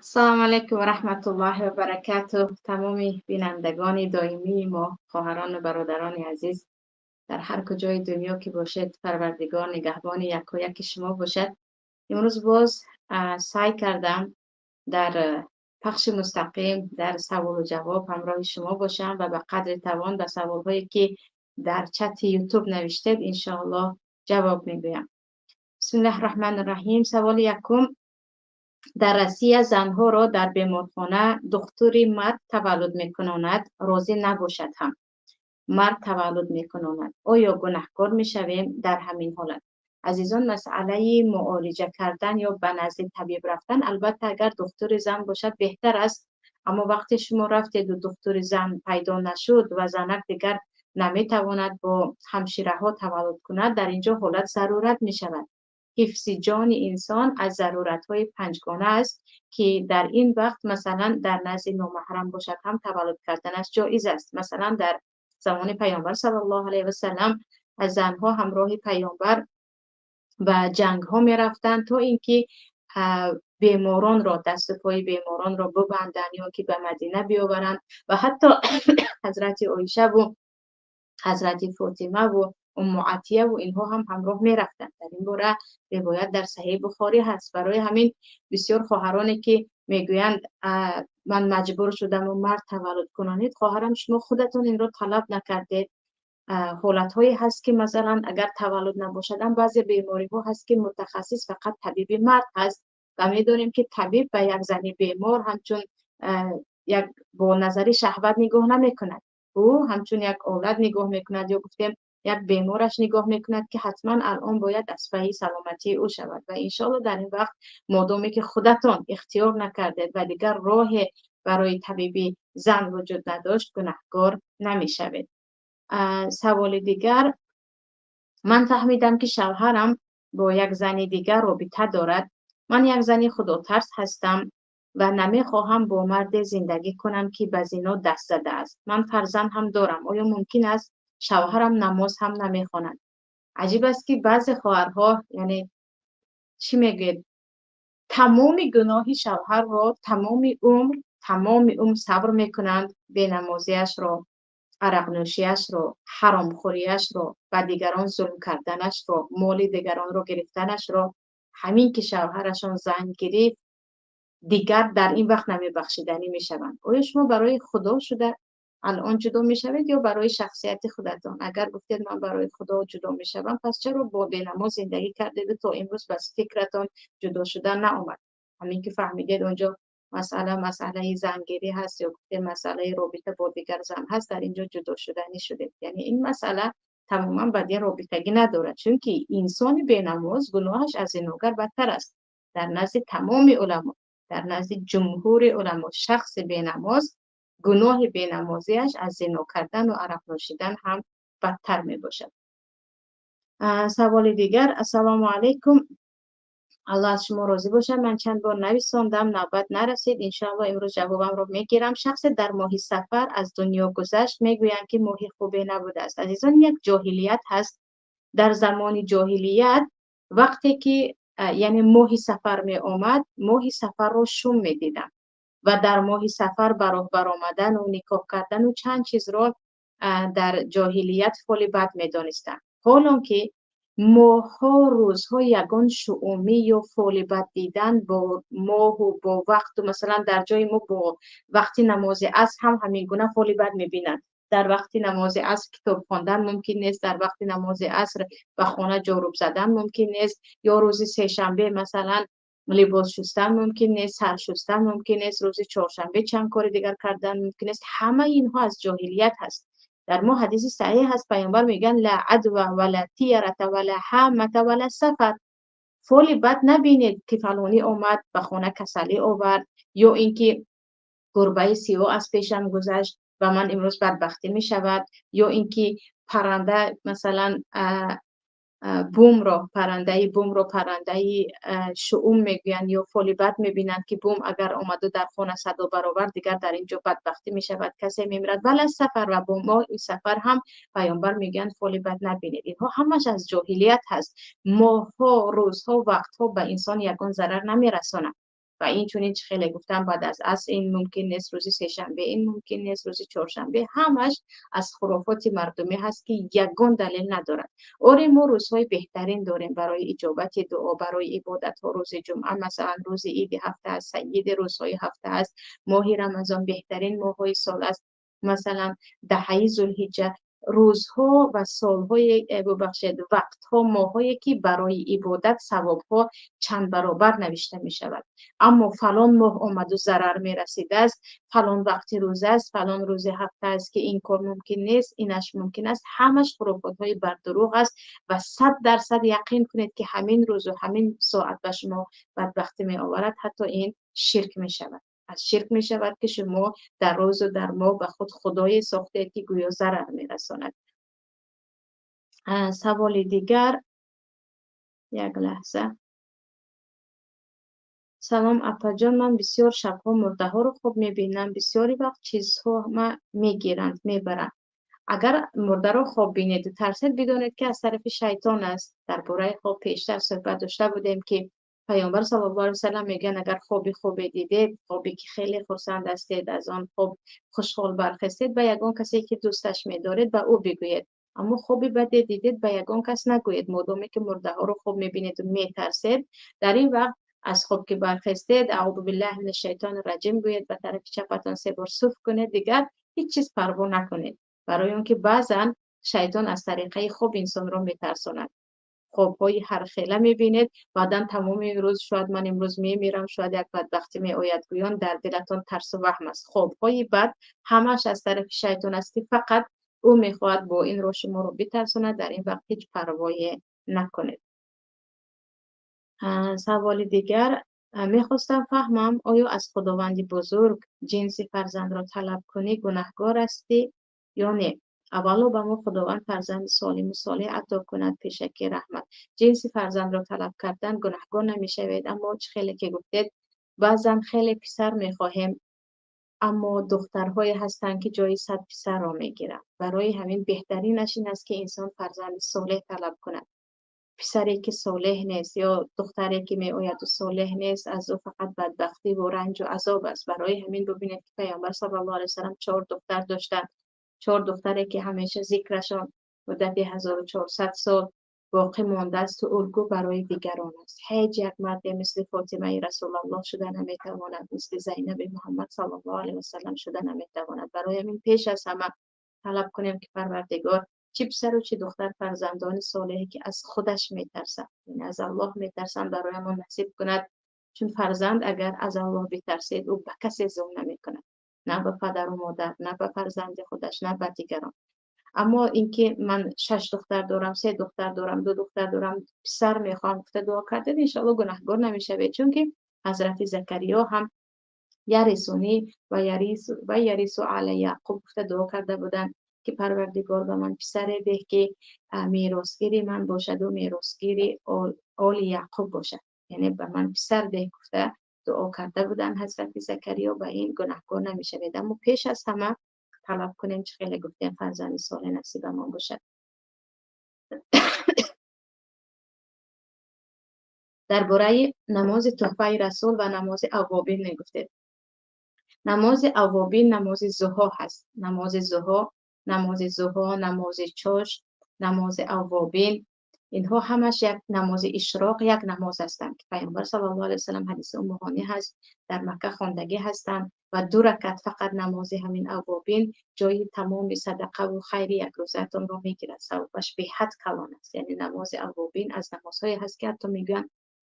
Ассалому алайкум ва раҳматуллоҳи ва баракатуҳ. Тамоми бинандагони доимии мо, хоҳарон ва бародарони азиз, дар ҳар куҷои дунё ки бошед, Парвардигор нигаҳбони якояки шумо бошад. Имрӯз боз саъй кардам дар пахши мустақим, дар саволу ҷавоб ҳамроҳи шумо бошам ва ба қадри тавон ба саволҳое, ки дар чати Ютуб навиштед, иншоаллоҳ ҷавоб мегӯям. Бисмиллаҳи раҳмони раҳим. Саволи якум: дар Россия занҳоро дар беморхона духтури мард таваллуд мекунонад, розӣ набошад ҳам мард таваллуд мекунонад. Оё гунаҳкор мешавем дар ҳамин ҳолат? Азизон, масъалаи муолиҷа кардан ё ба назди табиб рафтан, албатта, агар духтури зан бошад, беҳтар аст. Аммо вақте шумо рафтеду духтури зан пайдо нашуд ва занак дигар наметавонад бо ҳамшираҳо таваллуд кунад, дар ин ҷо ҳолат зарурат мешавад. Ҳифзи ҷони инсон аз заруратҳои панҷгона аст, ки дар ин вақт, масалан, дар назди номаҳрам бошад ҳам, таваллуд карданаш ҷоиз аст. Масалан, дар замони Паёмбар саллаллоҳу алайҳи васаллам занҳо ҳамроҳи Паёмбар ба ҷангҳо мерафтанд, то ин ки беморонро, дасту пои беморонро бубанданд ё ки ба Мадина биёваранд. Ва ҳатто ҳазрати Оишаву ҳазрати Фотимаву Умму Атияву инҳо ҳам ҳамроҳ мерафтанд. Дар ин бора ривоят дар Саҳеҳи Бухорӣ ҳаст. Барои ҳамин бисёр хоҳароне, ки мегӯянд, ман маҷбур шудаму мард таваллуд кунонед, хоҳарам, шумо худатон инро талаб накардед. Ҳолатҳое ҳаст, ки масалан, агар таваллуд набошадам, баъзе бемориҳо ҳаст, ки мутахассис фақат табиби мард ҳаст ва медонем, ки табиб ба як зани бемор ҳамчун як бо назари шаҳват нигоҳ намекунад. Ӯ ҳамчун як олат нигоҳ мекунад ё гуфтем, як бемораш нигоҳ мекунад, ки ҳатман алон бояд аз пайи саломатии ӯ шавад. Ва иншоалло, дар ин вақт, модоме ки худатон ихтиёр накардед ва дигар роҳе барои табиби зан вуҷуд надошт, гунаҳкор намешавед. Саволи дигар: ман фаҳмидам, ки шавҳарам бо як зани дигар робита дорад. Ман як зани худотарс ҳастам ва намехоҳам бо марде зиндагӣ кунам, ки ба зино даст задааст. Ман фарзанд ҳам дорам. Оё мумкин аст? Шавҳарам намоз ҳам намехонад. Аҷиб аст, ки баъзе хоҳарҳо, яъне чӣ мегӯед, тамоми гуноҳи шавҳарро тамоми умр сабр мекунанд: бенамозиашро, арақнӯшиашро, ҳаромхӯриашро, ба дигарон зулм карданашро, моли дигаронро гирифтанашро. Ҳамин ки шавҳарашон зан гирифт, дигар дар ин вақт намебахшиданӣ мешаванд. Оё шумо барои Худо шуда алон ҷудо мешавед ё барои шахсияти худатон? Агар гуфтед, ман барои Худо ҷудо мешавам, пас чаро бо бенамоз зиндагӣ кардеду то имрӯз ба фикратон ҷудо шудан наомад? Ҳамин ки фаҳмидед, онҷо масъала масъалаи зангирӣ ҳаст ё гуфтем, масъалаи робита бо дигар зан ҳаст, дар ин ҷо ҷудо шуданӣ шудед. Яъне ин масъала тамоман ба дин робитагӣ надорад, чунки инсони бенамоз гуноҳаш аз зиногар бадтар аст. Дар назди тамоми уламо, дар назди ҷумҳури уламо, шахси бенамоз гуноҳи бенамозиаш аз зино кардану арақ нӯшидан ҳам бадтар мебошад. Саволи дигар: ассалому алайкум, Аллоҳ аз шумо розӣ бошад. Ман чанд бор нависондам, навбат нарасид. Иншоалло, имрӯз ҷавобамро мегирам. Шахсе дар моҳи сафар аз дунё гузашт, мегӯянд, ки моҳи хубе набудааст. Азизон, як ҷоҳилият ҳаст. Дар замони ҷоҳилият, вақте ки, яъне, моҳи сафар меомад, моҳи сафарро шум медиданд ва дар моҳи сафар ба роҳ баромадану никоҳ кардану чанд чизро дар ҷоҳилият фоли бад медонистанд. Ҳолон ки моҳҳо, рӯзҳо ягон шуумӣ ё фоли бад дидан бо моҳу бо вақту, масалан, дар ҷои мо бо вақти намози аср ҳам ҳамин гуна фоли бад мебинанд. Дар вақти намози аср китоб хондан мумкин нест, дар вақти намози аср ба хона ҷоруб задан мумкин нест ё рӯзи сешанбе, масалан, либос шустан мумкин нест, сар шустан мумкин нест, рӯзи чоршанбе чанд кори дигар кардан мумкин нест. Ҳамаи инҳо аз ҷоҳилият ҳаст. Дар мо ҳадиси саҳеҳ ҳаст, Паёмбар мегӯянд: ла адва вала тиярата вала ҳамата вала сафар. Фоли бад набинед, ки фалонӣ омад, ба хона касалӣ овард ё ин ки гурбаи сиёҳ аз пешам гузашт ва ман имрӯз бадбахтӣ мешавад, ё ин ки парранда, масалан, бумро, паррандаи бумро паррандаи шуум мегӯянд ё фоли бад мебинанд, ки бум агар омаду дар хона садо баровард, дигар дар ин ҷо бадбахтӣ мешавад, касе мемирад. Вала сафар, ва бо моҳи сафар ҳам Паёмбар мегӯянд, фоли бад набинед. Инҳо ҳамаш аз ҷоҳилият ҳаст. Моҳҳо, рӯзҳо, вақтҳо ба инсон ягон зарар намерасонад. Ва инчунин, чӣ хеле гуфтам, баъд аз аср ин мумкин нест, рӯзи сешанбе ин мумкин нест, рӯзи чоршанбе, ҳамаш аз хурофоти мардумӣ ҳаст, ки ягон далел надорад. Оре, мо рӯзҳои беҳтарин дорем барои иҷобати дуо, барои ибодатҳо. Рӯзи ҷумъа, масалан, рӯзи иди ҳафта аст, сайиди рӯзҳои ҳафта аст, моҳи Рамазон беҳтарин моҳҳои сол аст, масалан, даҳаи Зулҳиҷҷа, рӯзҳо ва солҳои, бубахшед, вақтҳо, моҳҳое, ки барои ибодат савобҳо чанд баробар навишта мешавад. Аммо фалон моҳ омаду зарар мерасидааст, фалон вақти рӯз аст, фалон рӯзи ҳафта аст, ки ин кор мумкин нест, инаш мумкин аст, ҳамаш хурофотҳои бардурӯғ аст. Ва 100% яқин кунед, ки ҳамин рӯзу ҳамин соат ба шумо бадбахтӣ меоварад, ҳатто ин ширк мешавад. Аз ширк мешавад, ки шумо дар рӯзу дар моҳ ба худ худое сохтед, ки гӯё зарар мерасонад. Саволи дигар, як лаҳза. Салом, апаҷон, ман бисёр шабҳо мурдаҳоро хоб мебинам, бисёри вақт чизҳо мегиранд, мебаранд. Агар мурдаро хоб бинеду тарсед, бидонед, ки аз тарафи шайтон аст. Дар бораи хоб пештар суҳбат дошта будем, ки Паёмбар саллаллоҳу алайҳи васаллам мегӯянд: агар хоби хубе дидед, хобе ки хеле хурсанд ҳастед, аз он хоб хушҳол бархестед, ба ягон касе, ки дӯсташ медоред, ба ӯ бигӯед. Аммо хоби баде дидед, ба ягон кас нагӯед. Модоме ки мурдаҳоро хоб мебинеду метарсед, дар ин вақт аз хоб ки бархестед, аъузу биллаҳи мина шайтони раҷим гӯед, ба тарафи чапатон се бор суф кунед, дигар ҳеҷ чиз парво накунед. Барои он ки баъзан шайтон аз тариқаи хоб инсонро метарсонад. Хобҳои ҳархела мебинед, баъдан тамоми рӯз шояд ман имрӯз мемирам, шояд як бадбахтӣ меояд гӯён дар дилатон тарсу ваҳм аст. Хобҳои бад ҳамаш аз тарафи шайтон аст, ки фақат ӯ мехоҳад бо ин роҳ шуморо битарсонад. Дар ин вақт ҳеҷ парвое накунед. Саволи дигар: мехостам фаҳмам, оё аз Худованди бузург ҷинси фарзандро талаб кунӣ, гунаҳгор ҳастӣ ё не? Аввало, ба мо Худованд фарзанди солиму солеҳ ато кунад, пешакӣ раҳмат. Ҷинси фарзандро талаб кардан гунаҳгор намешавед, аммо чӣ хеле ки гуфтед, баъзан хеле писар мехоҳем, аммо духтарҳое ҳастанд, ки ҷои 100 писарро мегиранд. Барои ҳамин беҳтаринаш ин аст, ки инсон фарзанди солеҳ талаб кунад. Писаре ки солеҳ нест ё духтаре ки меояду солеҳ нест, аз ӯ фақат бадбахтӣ ва ранҷу азоб аст. Барои ҳамин бубинед, ки Паёмбар саллаллоҳу алайҳи васаллам чор духтар доштанд, чор духтаре ки ҳамеша зикрашон муддати 1400 сол боқӣ мондааст, улгӯ барои дигарон аст. Ҳеҷ як марде мисли Фотимаи Расулаллоҳ шуда наметавонад, мисли Зайнаби Муҳаммад саллаллоҳу алайҳи васаллам шуда наметавонад. Барои ҳамин пеш аз ҳама талаб кунем, ки Парвардигор чӣ писару чӣ духтар, фарзандони солеҳе, ки аз худаш метарсанд, яъне аз Аллоҳ метарсанд, бароямон насиб кунад. Чун фарзанд агар аз Аллоҳ битарсед, ӯ ба касе зулм намекунад, на ба падару модар, на ба фарзанди худаш, на ба дигарон. Аммо инки ман шаш духтар дорам, се духтар дорам, ду духтар дорам, писар мехоҳам гуфта дуо кардед, иншоалло гунаҳгор намешавед, чунки ҳазрати Закариё ҳам ярисунӣ ва ярису ала Яъқуб гуфта дуо карда буданд, ки Парвардигор, ба ман писаре деҳ, ки меросгири ман бошаду меросгири оли Яъқуб бошад, яъне ба ман писар деҳ гуфта дуо карда буданд ҳазрати Закариё. Ба ин гунаҳгор намешавед, аммо пеш аз ҳама талаб кунем, чӣ хеле гуфтем, фарзанди солеҳ насибамон бошад. Дар бораи намози туҳфаи Расул ва намози аввобин мегуфтед. Намози аввобин намози зуҳо ҳаст. Намози зуҳо, намози зуҳо, намози чошт, намози аввобин, инҳо ҳамаш як намози ишроқ, як намоз ҳастанд, ки Паёмбар саллаллоҳу алайҳи васаллам, ҳадиси Уммуҳонӣ ҳаст, дар Макка хондагӣ ҳастанд. Ва ду ракат фақат намози ҳамин аввобин ҷои тамоми садақаву хайри якрӯзаатонро мегирад, савобаш беҳад калон аст. Яъне намози аввобин аз намозҳое ҳаст, ки ҳатто мегӯянд,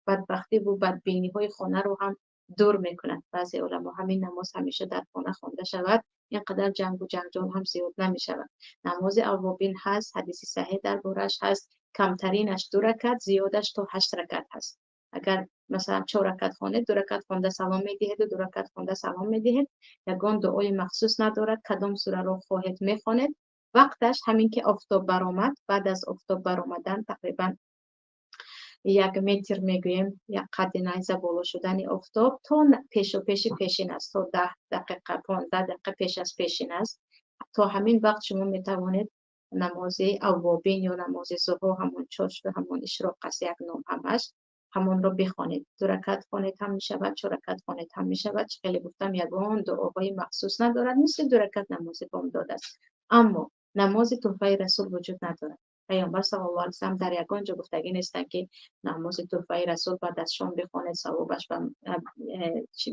бадбахтиву бадбиниҳои хонаро ҳам дур мекунад. Баъзе уламо ҳамин намоз ҳамеша дар хона хонда шавад, ин қадар ҷангу ҷанҷол ҳам зиёд намешавад. Намози аввобин ҳаст, ҳадиси саҳеҳ дар борааш ҳаст. Камтаринаш ду ракат, зиёдаш то ҳашт ракат ҳаст. Агар масалан чор ракат хонед, ду ракат хонда салом медиҳеду ду ракат хонда салом медиҳед. Ягон дуои махсус надорад, кадом сураро хоҳед, мехонед. Вақташ ҳамин ки офтоб баромад, баъд аз офтоб баромадан тақрибан як метр мегӯем, як қадди найза боло шудани офтоб то пешу пеши пешин аст, то 10 дақиқа, 15 дақиқа пеш аз пешин аст. То ҳамин вақт шумо метавонед намози аввобин ё намози зуҳо, ҳамон чошту ҳамон ишроқ аст, як ном ҳамаш. ҳамонро бихонед. 2 ракат хонед ҳам мешавад, 4 ракат хонед ҳам мешавад. Чӣ хеле гуфтам, ягон дуоҳои махсус надорад, мисли 2 ракат намози бомдод аст. Аммо намози туҳфаи расул вуҷуд надорад. Паёмбар саллаллоҳу алайҳи васаллам дар ягон ҷо гуфтагӣ нестанд, ки намози туҳфаи расул баъд аз шом бихонед, савобаш ба чӣ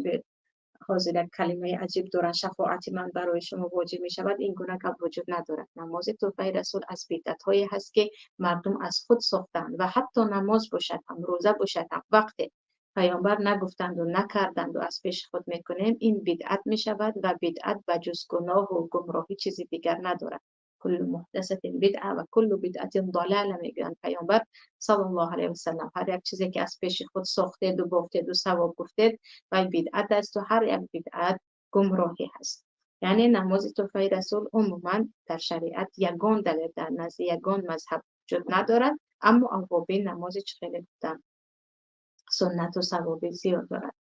ҳозир як калимаи аҷиб доранд, шафоати ман барои шумо воҷиб мешавад. Ин гуна гап вуҷуд надорад. Намози туҳфаи расул аз бидъатҳое ҳаст, ки мардум аз худ сохтанд ва ҳатто намоз бошад ҳам, рӯза бошад ҳам, вақте паёмбар нагуфтанду накарданду аз пеши худ мекунем, ин бидъат мешавад ва бидъат ба ҷуз гуноҳу гумроҳӣ чизи дигар надорад. Куллу муҳдасатин бидъа ва куллу бидъатин далала мегӯянд паёмбар саллаллоҳу алайҳи васаллам. Ҳар як чизе ки аз пеши худ сохтеду бофтеду савоб гуфтед, вай бидъат аст ва ҳар як бидъат гумроҳӣ ҳаст. Яъне намози туҳфаи расул умуман дар шариат ягон далел дар назди ягон мазҳаб вуҷуд надорад, аммо аввобин намози чӣ хеле гуфтам суннату савоби зиёд дорад.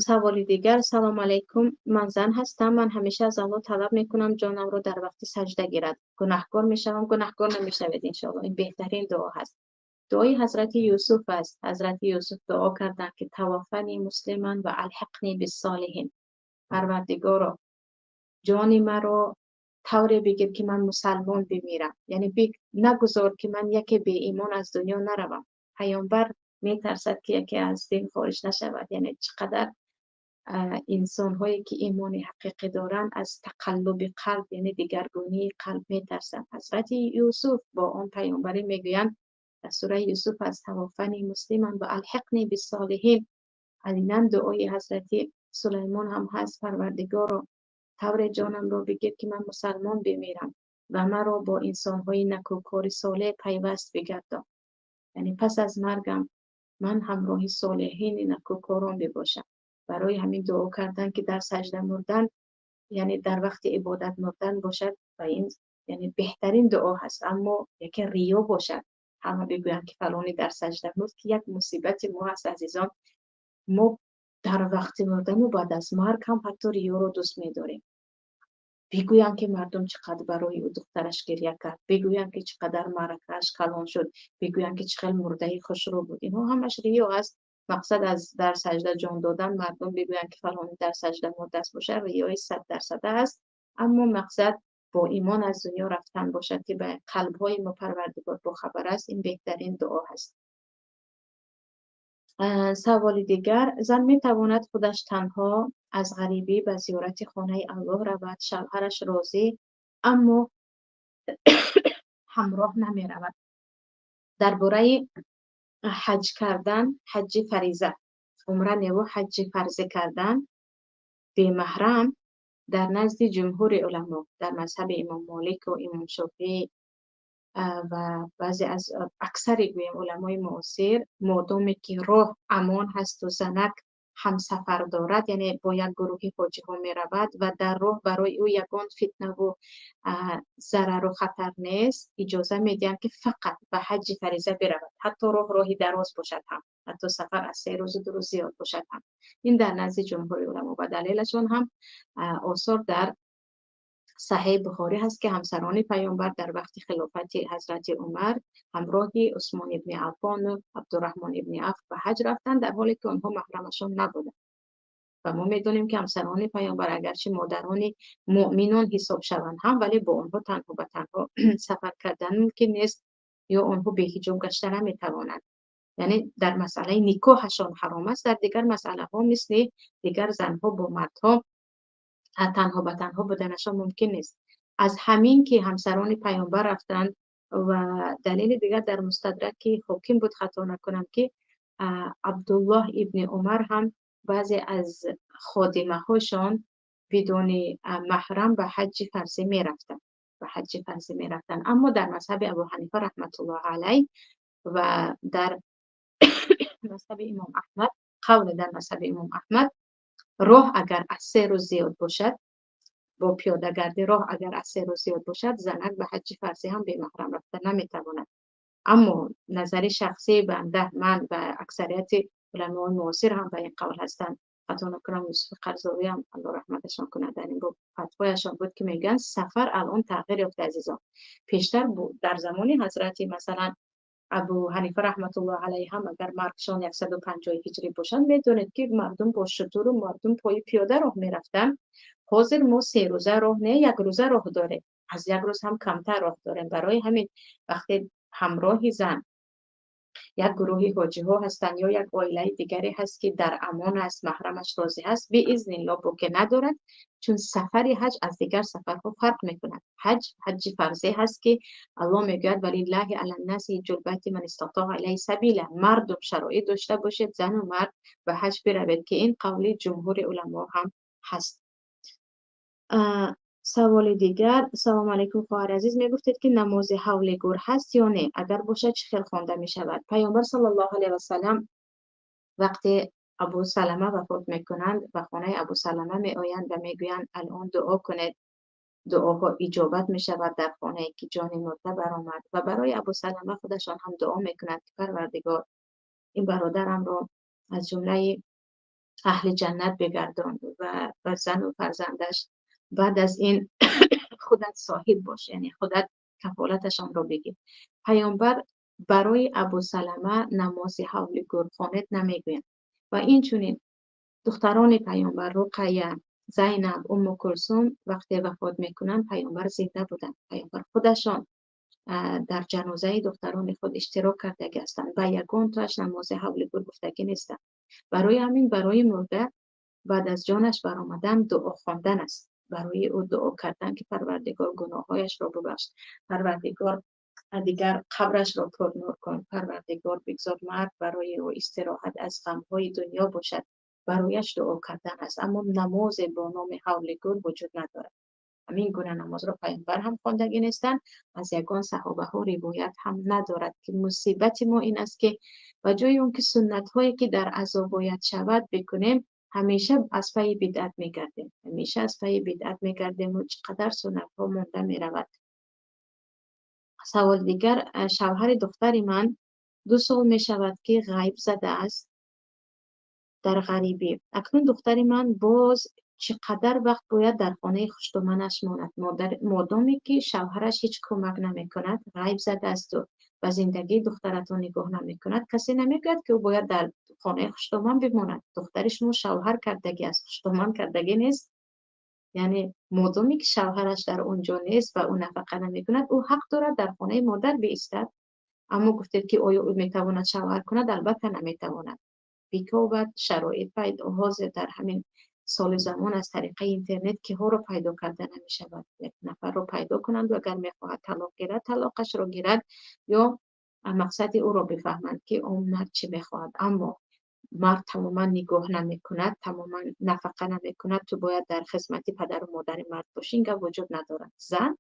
Саволи дигар. Салом алайкум, ман зан ҳастам, ман ҳамеша аз Аллоҳ талаб мекунам ҷонамро дар вақти саҷда гирад. Гунаҳкор мешавам? Гунаҳкор намешавед иншоаллоҳ. Ин беҳтарин дуо ҳаст. Дуои ҳазрати Юсуф аст. Ҳазрати Юсуф дуо карданд, ки таваффани муслиман ва алҳиқни биссолиҳин. Парвардигоро, ҷони маро тавре бигир, ки ман мусалмон бимирам. Яъне нагузор, ки ман яке беимон аз дунё наравам. Паёмбар метарсад, ки яке аз дин хориҷ нашавад. Яъне чӣ қадар инсонҳое, ки имони ҳақиқӣ доранд, аз тақаллуби қалб, яъне дигаргунии қалб метарсанд. Ҳазрати Юсуф бо он паёмбарӣ мегӯянд дар сураи Юсуф аз таваффани муслиман ва алҳиқни биссолиҳин. Айнан дуои ҳазрати Сулаймон ҳам ҳаст: Парвардигоро, тавре ҷонамро бигир, ки ман мусалмон бимирам ва маро бо инсонҳои накӯкори солеҳ пайваст бигардон. Яъне пас аз маргам ман ҳамроҳи солеҳини накӯкорон бибошам. Барои ҳамин дуо кардан, ки дар саҷда мурдан, яъне дар вақти ибодат мурдан бошад, ва ин яъне беҳтарин дуо ҳаст. Аммо яке риё бошад, ҳама бигӯянд, ки фалонӣ дар саҷда мурд, ки як мусибати мо ҳаст, азизон. Мо дар вақти мурдану баъд аз марг ҳам ҳатто риёро дӯст медорем. Бигӯянд, ки мардум чӣ қадр барои ӯ духтараш гиря кард, бигӯянд, ки чӣ қадар маъракааш калон шуд, бигӯянд, ки чӣ хел мурдаи хушрӯ буд. Инҳо ҳамаш риё аст. Мақсад аз дар саҷда ҷон додан мардум бигӯянд, ки фалонӣ дар саҷда мурдааст бошад, риёи 100% аст. Аммо мақсад бо имон аз дунё рафтан бошад, ки ба қалбҳои мо Парвардигор бохабар аст, ин беҳтарин дуо ҳаст. Саволи дигар. Зан метавонад худаш танҳо аз ғарибӣ ба зиёрати хонаи Аллоҳ равад, шавҳараш розӣ, аммо ҳамроҳ намеравад. Дар бораи ҳаҷ кардан, ҳаҷҷи фариза, умра неву ҳаҷҷи фарзӣ кардан бемаҳрам дар назди ҷумҳури уламо, дар мазҳаби имом Молику имом Шофеӣ ва баъзе аз аксари гӯем уламои муосир, модоме ки роҳ амон ҳасту занак ҳамсафар дорад, яъне бо як гурӯҳи ҳоҷиҳо меравад ва дар роҳ барои ӯ ягон фитнаву зарару хатар нест, иҷоза медиҳанд, ки фақат ба ҳаҷҷи фариза биравад, ҳатто роҳ роҳи дароз бошад ҳам, ҳатто сафар аз 3 рӯзу 2 рӯз зиёд бошад ҳам. Ин дар назди ҷумҳури уламо ва далелашон ҳам осор дар Саҳеҳи Бухорӣ ҳаст, ки ҳамсарони паёмбар дар вақти хилофати ҳазрати Умар ҳамроҳи Усмон ибни Аффон ва Абдурраҳмон ибни Авф ба ҳаҷ рафтанд, дар ҳоле ки онҳо маҳрамашон набуданд. Ва мо медонем, ки ҳамсарони паёмбар агарчи модарони муъминон ҳисоб шаванд ҳам, вале бо онҳо танҳо ба танҳо сафар кардан мумкин нест ё онҳо беҳиҷоб гашта наметавонанд. Яъне дар масъалаи никоҳашон ҳаром аст, дар дигар масъалаҳо мисли дигар занҳо бо мардҳо танҳо ба танҳо буданашон мумкин нест. Аз ҳамин ки ҳамсарони паёмбар рафтанд ва далели дигар дар Мустадрак, ки ҳоким буд, хато накунам, ки Абдуллоҳ ибни Умар ҳам баъзе аз ходимаҳошон бидуни маҳрам ба ҳаҷҷи фарзӣ мерафтанд, ба ҳаҷҷи фарзӣ мерафтанд. Аммо дар мазҳаби Абу Ҳанифа раҳматуллоҳ алайҳ ва дар мазҳаби имом Аҳмад, қавле дар мазҳаби имом Аҳмад, роҳ агар аз 3 рӯз зиёд бошад, бо пиёдагардӣ роҳ агар аз 3 рӯз зиёд бошад, занак ба ҳаҷҷи фарзӣ ҳам бемаҳрам рафта наметавонад. Аммо назари шахсии банда, ман ва аксарияти уламои муосир ҳам ба ин қавл ҳастанд, хато накунам Юсуфи Қарзовӣ ҳам, Аллоҳ раҳматашон кунад, дар ин боб фатвояшон буд, ки мегӯянд сафар алон тағйир ёфта, азизон. Пештар дар замони ҳазрати масалан Абу Ҳанифа раҳматуллоҳ алайҳ ҳам агар маргшон 150 ҳиҷрӣ бошанд, медонед, ки мардум бо шутуру мардум пои пиёда роҳ мерафтанд. Ҳозир мо 3 рӯза роҳ не, як рӯза роҳ дорем, аз як рӯз ҳам камтар роҳ дорем. Барои ҳамин вақте ҳамроҳи зан як гурӯҳи ҳоҷиҳо ҳастанд ё як оилаи дигаре ҳаст, ки дар амон аст, маҳрамаш розӣ ҳаст, биизнилло боке надорад, чун сафари ҳаҷ аз дигар сафарҳо фарқ мекунад. Ҳаҷ ҳаҷи фарзӣ ҳаст, ки Аллоҳ мегӯяд: ولله على الناس حج البيت من استطاع إليه سبيلا. Мардум, шароит дошта бошед, зану мард ба ҳаҷ биравед, ки ин қавли ҷумҳури уламо ҳам ҳаст. Саволи дигар: Салому алайкум, хоҳари азиз, мегуфтед, ки намози ҳавли гур ҳаст ё не? Агар бошад, чӣ хел хонда мешавад? Паёмбар саллаллоҳу алайҳи васалам вақте Абу Салама вафот мекунанд, ба хонаи Абу Салама меоянд ва мегӯянд: «Алон дуо кунед, дуоҳо иҷобат мешавад дар хонае, ки ҷони мурда баромад». Ва барои Абу Салама худашон ҳам дуо мекунанд, ки Парвардигор, ин бародарамро аз ҷумлаи аҳли ҷаннат бигардон ва ба зану фарзандаш баъд аз ин худат соҳиб бош, яъне худат кафолаташонро бигир. Паёмбар барои Абу Салама намози ҳавли гур хонед намегӯянд. Ва инчунин духтарони паёмбар Руқая, Зайнаб, Умму Кулсум вақте вафот мекунанд, паёмбар зинда буданд. Паёмбар худашон дар ҷанозаи духтарони худ иштирок кардагӣ ҳастанд ва ягон тоаш намози ҳавли гур гуфтагӣ нестанд. Барои ҳамин барои мурда баъд аз ҷонаш баромадан дуо хондан аст, барои ӯ дуо кардан, ки Парвардигор, гуноҳҳояшро бубахш, Парвардигор, дигар қабрашро пурнур кун, Парвардигор, бигзор марг барои ӯ истироҳат аз ғамҳои дунё бошад. Барояш дуо кардан аст, аммо намозе бо номи ҳавли гур вуҷуд надорад. Ҳамин гуна намозро паёмбар ҳам хондагӣ нестанд, аз ягон саҳобаҳо ривоят ҳам надорад. Ки мусибати мо ин аст, ки ба ҷои он ки суннатҳое, ки дар азо бояд шавад, бикунем, ҳамеша аз пайи бидъат мегардем, ҳамеша аз пайи бидъат мегардему чӣ қадар суннатҳо монда меравад. Саволи дигар: шавҳари духтари ман 2 сол мешавад, ки ғайб задааст дар ғарибӣ. Акнун духтари ман боз чӣ қадар вақт бояд дар хонаи хуштуманаш монад, модоме ки шавҳараш ҳеҷ кӯмак намекунад, ғайб задаасту ба зиндагии духтаратон нигоҳ намекунад? Касе намегӯяд, ки ӯ бояд дар хонаи хуштуман бимонад. Духтари шумо шавҳар кардагӣ аст, хуштуман кардагӣ нест. Яъне модоме ки шавҳараш дар он ҷо нест ва ӯ нафақа намекунад, ӯ ҳақ дорад дар хонаи модар биистад. Аммо гуфтед, ки оё ӯ метавонад шавҳар кунад? Албатта, наметавонад. Бикобад, шароит пайдо. Ҳозир дар ҳамин соли замон аз тариқаи интернет киҳоро пайдо карда намешавад? Як нафарро пайдо кунанду агар мехоҳад талоқ гирад, талоқашро гирад ё мақсади ӯро бифаҳманд, ки он мард чӣ мехоҳад. Аммо мард тамоман нигоҳ намекунад, тамоман нафақа намекунад, ту бояд дар хизмати падару модари мард бошӣ, ин гап вуҷуд надорад. Зан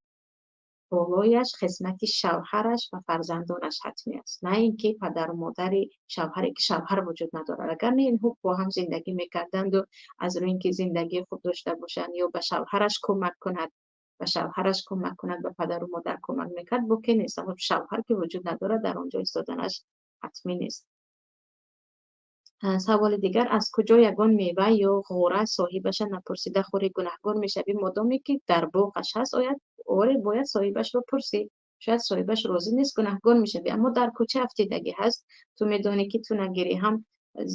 болояш хизмати шавҳараш ва фарзандонаш ҳатмӣ аст, на ин ки падару модари шавҳаре, ки шавҳар вуҷуд надорад. Агар не, инҳо бо ҳам зиндагӣ мекарданду аз рӯи ин ки зиндагии хуб дошта бошанд ё ба шавҳараш кӯмак кунад, ба падару модар кӯмак мекард, боке нест. Аммо шавҳар ки вуҷуд надорад, дар он ҷо истоданаш ҳатмӣ нест. Саволи дигар: аз куҷо ягон мева ё ғора соҳибаша напурсида хӯри, гунаҳгор мешавӣ? Модоме ки дар боғаш ҳаст, ояд, оре, бояд соҳибашро пурсӣ. Шояд соҳибаш розӣ нест, гунаҳгор мешавӣ. Аммо дар кӯча афтидагӣ ҳаст, ту медонӣ, ки ту нагирӣ ҳам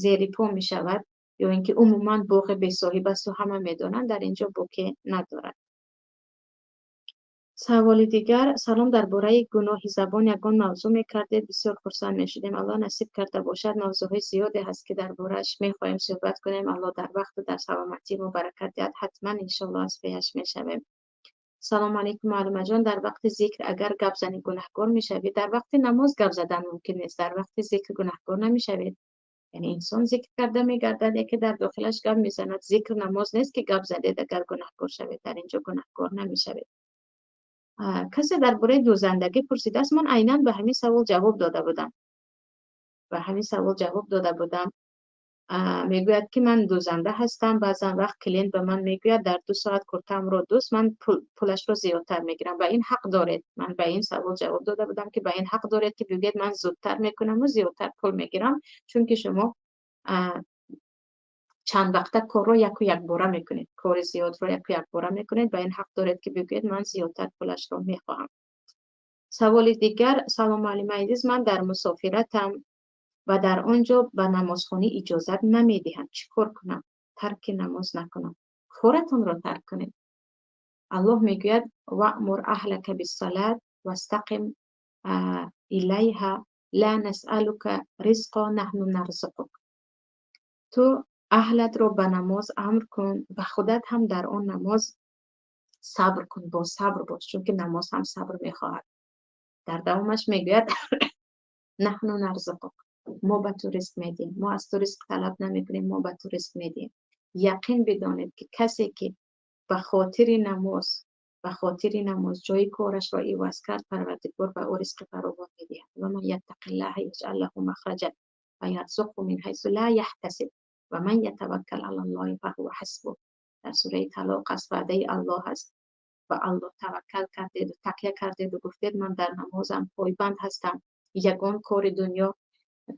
зери по мешавад, ё ин ки умуман боғи бесоҳиб асту ҳама медонанд, дар ин ҷо боке надорад. Саволи дигар: Салом, дар бораи гуноҳи забон ягон мавзӯъ мекардед, бисёр хурсанд мешудем. Аллоҳ насиб карда бошад, мавзӯъҳои зиёде ҳаст, ки дар борааш мехоҳем суҳбат кунем. Аллоҳ дар вақту дар саломатӣ мо баракат диҳад, ҳатман, иншоаллоҳ, аз пеяш мешавем. Салому алайкум, муаллимаҷон, дар вақти зикр агар гап занӣ, гунаҳгор мешавӣ? Дар вақти намоз гап задан мумкин нест, дар вақти зикр гунаҳгор намешавед. Яъне инсон зикр карда мегардад, яке дар дохилаш гап мезанад. Зикр намоз нест, ки гап задед, агар гунаҳгор шавед. Дар ин ҷо гунаҳгор намешавед. Касе дар бораи дӯзандагӣ пурсидааст. Ман айнан ба ҳамин савол ҷавоб дода будам, ба ҳамин савол ҷавоб дода будам. Мегӯяд, ки ман дӯзанда ҳастам, баъзан вақт клиент ба ман мегӯяд: «Дар 2 соат куртаамро дӯз, ман пулашро зиёдтар мегирам». Ба ин ҳақ доред. Ман ба ин савол ҷавоб дода будам, ки ба ин ҳақ доред, ки бигӯед: «Ман зудтар мекунаму зиёдтар пул мегирам», чунки шумо чанд вақта корро яку якбора мекунед, кори зиёдро яку якбора мекунед. Ба ин ҳақ доред, ки бигӯед: «Ман зиёдтар пулашро мехоҳам». Саволи дигар: салом, муаллима азиз, ман дар мусофиратам ва дар он ҷо ба намозхонӣ иҷозат намедиҳанд. Чӣ кор кунам? Тарки намоз накунам. Коратонро тарк кунед. Аллоҳ мегӯяд: وأمر أهلك بالصلاة واصطبر عليها لا نسألك رزقا نحن نرزقك. Ту аҳлатро ба намоз амр кун ва худат ҳам дар он намоз сабр кун, бо сабр бош, чунки намоз ҳам сабр мехоҳад. Дар давомаш мегӯяд: نحن نرزقك, мо ба ту ризқ медиҳем. Мо аз ту ризқ талаб намекунем, мо ба ту ризқ медиҳем. Яқин бидонед, ки касе ки ба хотири намоз ҷои корашро иваз кард, Парвардигор ба ӯ ризқи фаровон медиҳад. ومن يتق الله يجعل له مخرجا ويرزقه من حيث لا يحتسب ومن يتوكل على الله فهو حسبه. Дар сураи Талоқ аст, ваъдаи Аллоҳ аст. Ба Аллоҳ таваккал кардеду такя кардеду гуфтед: «Ман дар намозам пойбанд ҳастам, ягон кори дунё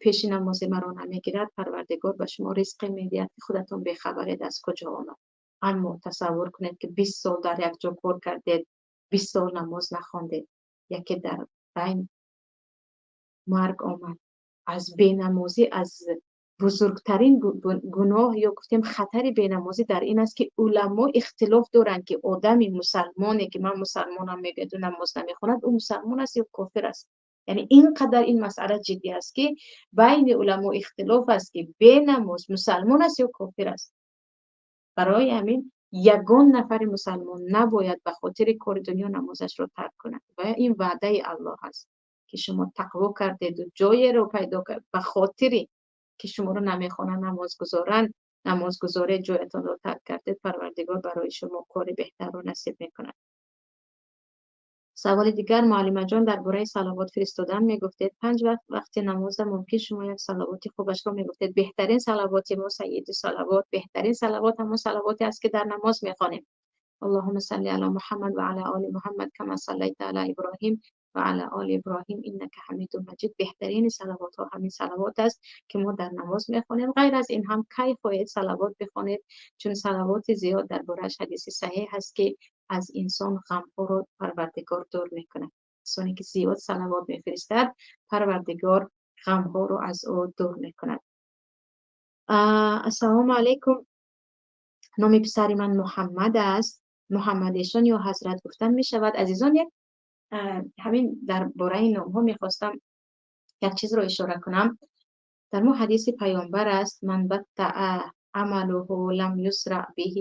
пеши намози маро намегирад», Парвардигор ба шумо ризқе медиҳад, ки худатон бехабаред, аз куҷо омад. Аммо тасаввур кунед, ки 20 сол дар як ҷо кор кардед, 20 сол намоз нахондед, яке дар байн марг омад. Аз бенамозӣ, аз бузургтарин гуноҳ ё гуфтем хатари бенамозӣ дар ин аст, ки уламо ихтилоф доранд, ки одами мусалмоне, ки «ман мусалмонам» мегӯяду намоз намехонад, ӯ мусалмон аст ё кофир аст. Яъне ин қадар ин масъала ҷиддӣ аст, ки байни уламо ихтилоф аст, ки бенамоз мусалмон аст ё кофир аст. Барои ҳамин ягон нафари мусалмон набояд ба хотири кори дунё намозашро тарк кунад. Ва ин ваъдаи Аллоҳ аст, ки шумо тақво кардеду ҷоеро пайдо кард, ба хотири ки шуморо намехонанд намозгузоранд, намозгузоре ҷоятонро тарк кардед, Парвардигор барои шумо кори беҳтарро насиб мекунад. Саволи дигар: муаллимаҷон, дар бораи салавот фиристодан мегуфтед. Панҷ вақт вақти намоза мумкин шумо як салавоти хубашро мегуфтед. Беҳтарин салавоти мо, сайиди салавот, беҳтарин салавот ҳамон салавоте аст, ки дар намоз мехонем: اللهم صل على محمد وعلى آل محمد كما صليت على إبراهيم وعلى آل إبراهيم إنك حميد مجيد. Беҳтарини салавотҳо ҳамин салавот аст, ки мо дар намоз мехонем. Ғайр аз ин ҳам кай хоҳед салавот бихонед, чун салавоти зиёд дар борааш ҳадиси саҳеҳ ҳаст, ки аз инсон ғамҳоро Парвардигор дур мекунад. Инсоне ки зиёд салавот мефиристад, Парвардигор ғамҳоро аз ӯ дур мекунад. Ассалому алайкум, номи писари ман Муҳаммад аст. Муҳаммад эшон ё ҳазрат гуфтан мешавад? Азизон, як ҳамин дар бораи номҳо мехостам як чизро ишора кунам. Дар мо ҳадиси паёмбар аст: من بطأ عمله لم يسرع به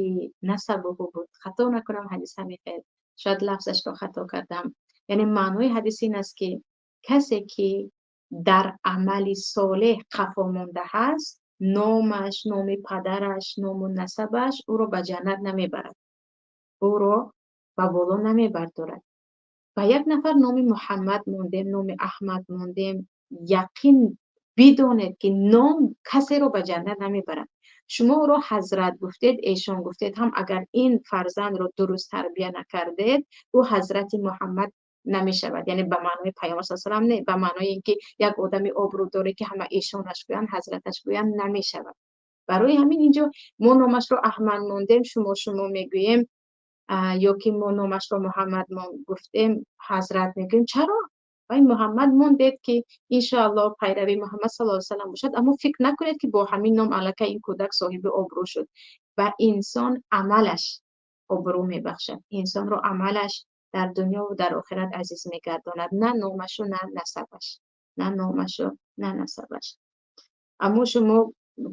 نسبه буд, хато накунам, ҳадис ҳамин хел, шояд лафзашро хато кардам. Яъне маънои ҳадис ин аст, ки касе ки дар амали солеҳ қафо монда ҳаст, номаш, номи падараш, ному насабаш ӯро ба ҷаннат намебарад, ӯро ба боло намебардорад. Ба як нафар номи Муҳаммад мондем, номи Аҳмад мондем, яқин бидонед, ки ном касеро ба ҷаннат намебарад. Шумо ӯро ҳазрат гуфтед, эшон гуфтед ҳам, агар ин фарзандро дуруст тарбия накардед, ӯ ҳазрати Муҳаммад намешавад. Яъне ба маънои паёмбар салам не, ба маънои ин ки як одами обрӯдоре, ки ҳама эшонаш гӯянд, ҳазраташ гӯянд, намешавад. Барои ҳамин инҷо мо номашро Аҳмад мондем, шумо мегӯем, ё ки мо номашро Муҳаммад гуфтем, ҳазрат мегӯем. Чаро? Вай Муҳаммад мондед, ки иншоаллоҳ пайрави Муҳаммад саллаллоҳу алайҳи васаллам бошад, аммо фикр накунед, ки бо ҳамин ном аллакай ин кӯдак соҳиби обрӯ шуд. Ба инсон амалаш обрӯ мебахшад, инсонро амалаш дар дунёву дар охират азиз мегардонад, на номашу, на насабаш, на номашу, на насабаш. Аммо шумо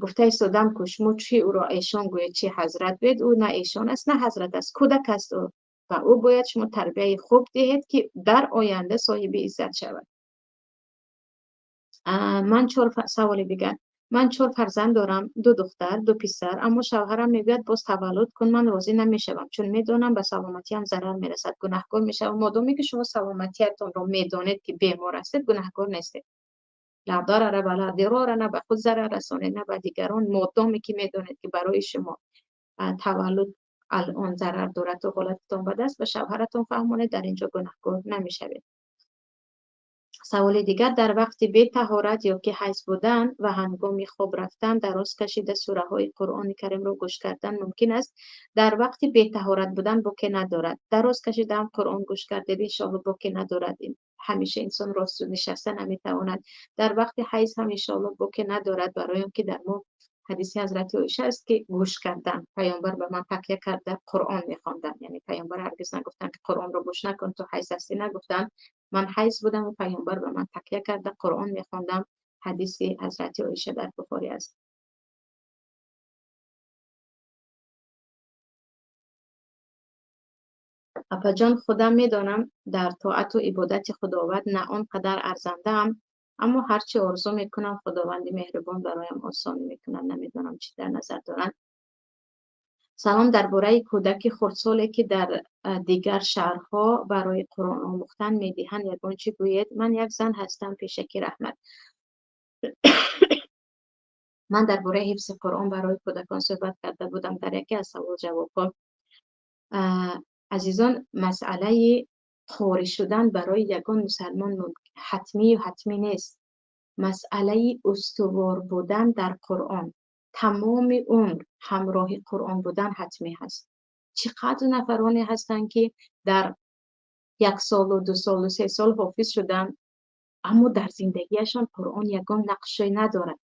гуфта истодам, ку шумо чӣ ӯро эшон гӯед, чӣ ҳазрат гӯед, ӯ на эшон аст, на ҳазрат аст, кӯдак аст ӯ ва ӯ бояд шумо тарбияи хуб диҳед, ки дар оянда соҳиби иззат шавад. Ман чор саволи дигар: ман чор фарзанд дорам, ду духтар, ду писар, аммо шавҳарам мегӯяд: «Боз таваллуд кун». Ман розӣ намешавам, чун медонам, ба саломатиам зарар мерасад, гунаҳкор мешавам. Модоме ки шумо саломатиятонро медонед, ки бемор ҳастед, гунаҳкор нестед. لا ضرر ولا ضرار. На ба худ зарар расонед, на ба дигарон. Модоме ки медонед, ки барои шумо таваллуд алон зарар дорад ва ҳолататон бад аст, ба шавҳаратон фаҳмонед, дар ин ҷо гунаҳкор намешавед. Саволи дигар: дар вақти бетаҳорат ё ки ҳайз будан ва ҳангоми хоб рафтан дароз кашида сураҳои Қуръони Каримро гӯш кардан мумкин аст? Дар вақти бетаҳорат будан боке надорад. Дароз кашида ҳам Қуръон гӯш кардед, иншоалло боке надорад. Ҳамеша инсон рост нишаста наметавонад. Дар вақти ҳайз ҳам иншоалло боке надорад, барои он ки дар мо ҳадиси ҳазрати Оиша аст ки гӯш кардан, паёмбар ба ман такя карда Қуръон мехонданд. Яъне паёмбар ҳаргиз нагуфтанд ки Қуръонро гӯш накун, ту ҳайз ҳастӣ, нагуфтанд. Ман ҳайз будам ва паёмбар ба ман такя карда Қуръон мехондам. Ҳадиси ҳазрати Оиша дар Бухорӣ аст. Апаҷон, худам медонам дар тоату ибодати Худованд на он қадар арзандаам, аммо ҳарчи орзу мекунам Худованди меҳрубон бароям осон мекунад. Намедонам чӣ дар назар доранд. Салом, дар бораи кӯдаки хурдсоле ки дар дигар шаҳрҳо барои Қуръон омӯхтан медиҳанд ягон чӣ гӯед? Ман як зан ҳастам, пешакӣ раҳмат. Ман дар бораи ҳифзи Қуръон барои кӯдакон суҳбат карда будам дар яке аз савол ҷавобҳо. Азизон, масъалаи қорӣ шудан барои ягон мусалмон ҳатмию ҳатмӣ нест. Масъалаи устувор будан дар Қуръон, тамоми умр ҳамроҳи Қуръон будан ҳатмӣ ҳаст. Чӣ қадр нафароне ҳастанд ки дар 1 солу 2 солу 3 сол ҳофиз шуданд, аммо дар зиндагиашон Қуръон ягон нақше надорад.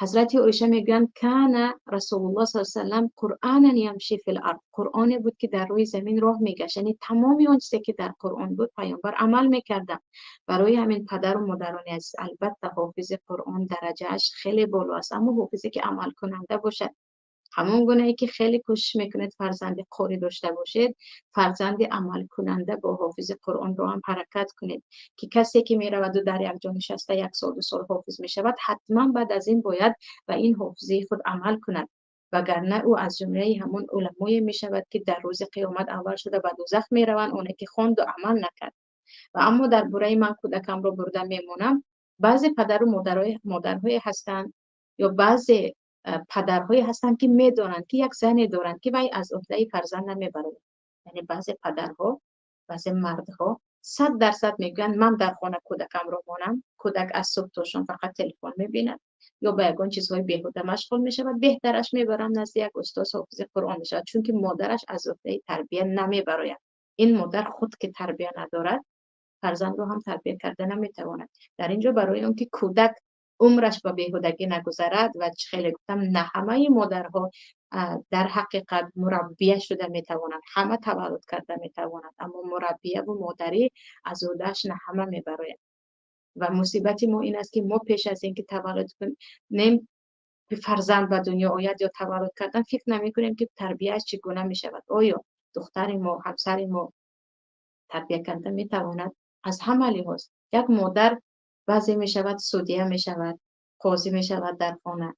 Ҳазрати Оиша мегӯянд: кана Расулуллоҳ саллаллоҳу алайҳи васаллам Қуръанан ямши фил ард. Қуръоне буд ки дар рӯи замин роҳ мегашт. Яъне тамоми он чизе ки дар Қуръон буд паёмбар амал мекарданд. Барои ҳамин падару модарони азиз, албатта ҳофизи Қуръон дараҷааш хеле боло аст, аммо ҳофизе ки амалкунанда бошад, ҳамон гунае ки хеле кӯшиш мекунед фарзанди қорӣ дошта бошед, фарзанди амалкунанда бо ҳофизи Қуръонро ҳам ҳаракат кунед, ки касе ки мераваду дар як ҷо нишаста 1 сол 2 сол ҳофиз мешавад, ҳатман баъд аз ин бояд ба ин ҳофизии худ амал кунад, вагарна ӯ аз ҷумлаи ҳамон уламое мешавад ки дар рӯзи қиёмат аввал шуда ба дӯзах мераванд, оне ки хонду амал накард. Ва аммо дар бораи ман кӯдакамро бурда мемонам, баъзе падару модарҳое ҳастанд ё баъзе падарҳое ҳастанд ки медонанд ки як зане доранд ки вай аз уҳдаи фарзанд намебарояд. Яъне баъзе падарҳо, баъзе мардҳо 100% мегӯянд ман дар хона кӯдакамро монам, кӯдак аз субҳ то шом фақат телефон мебинад ё ба ягон чизҳои беҳуда машғул мешавад, беҳтараш мебарам назди як устоз ҳофизи Қуръон мешавад, чунки модараш аз уҳдаи тарбия намебарояд. Ин модар худ ки тарбия надорад, фарзандро ҳам тарбия карда наметавонад. Дар инҷо барои он ки кӯдак умраш ба беҳудагӣ нагузарад ва чӣ хеле гуфтам, на ҳамаи модарҳо дар ҳақиқат мураббия шуда метавонанд, ҳама таваллуд карда метавонанд, аммо мураббияву модарӣ аз уҳдааш на ҳама мебарояд. Ва мусибати мо ин аст ки мо пеш аз ин ки таваллуд кунем, фарзанд ба дунё ояд ё таваллуд кардан, фикр намекунем ки тарбияаш чӣ гуна мешавад. Оё духтари мо, ҳамсари мо тарбия карда метавонад? Аз ҳама лиҳоз як модар баъзе мешавад судия мешавад, қозӣ мешавад дар хона,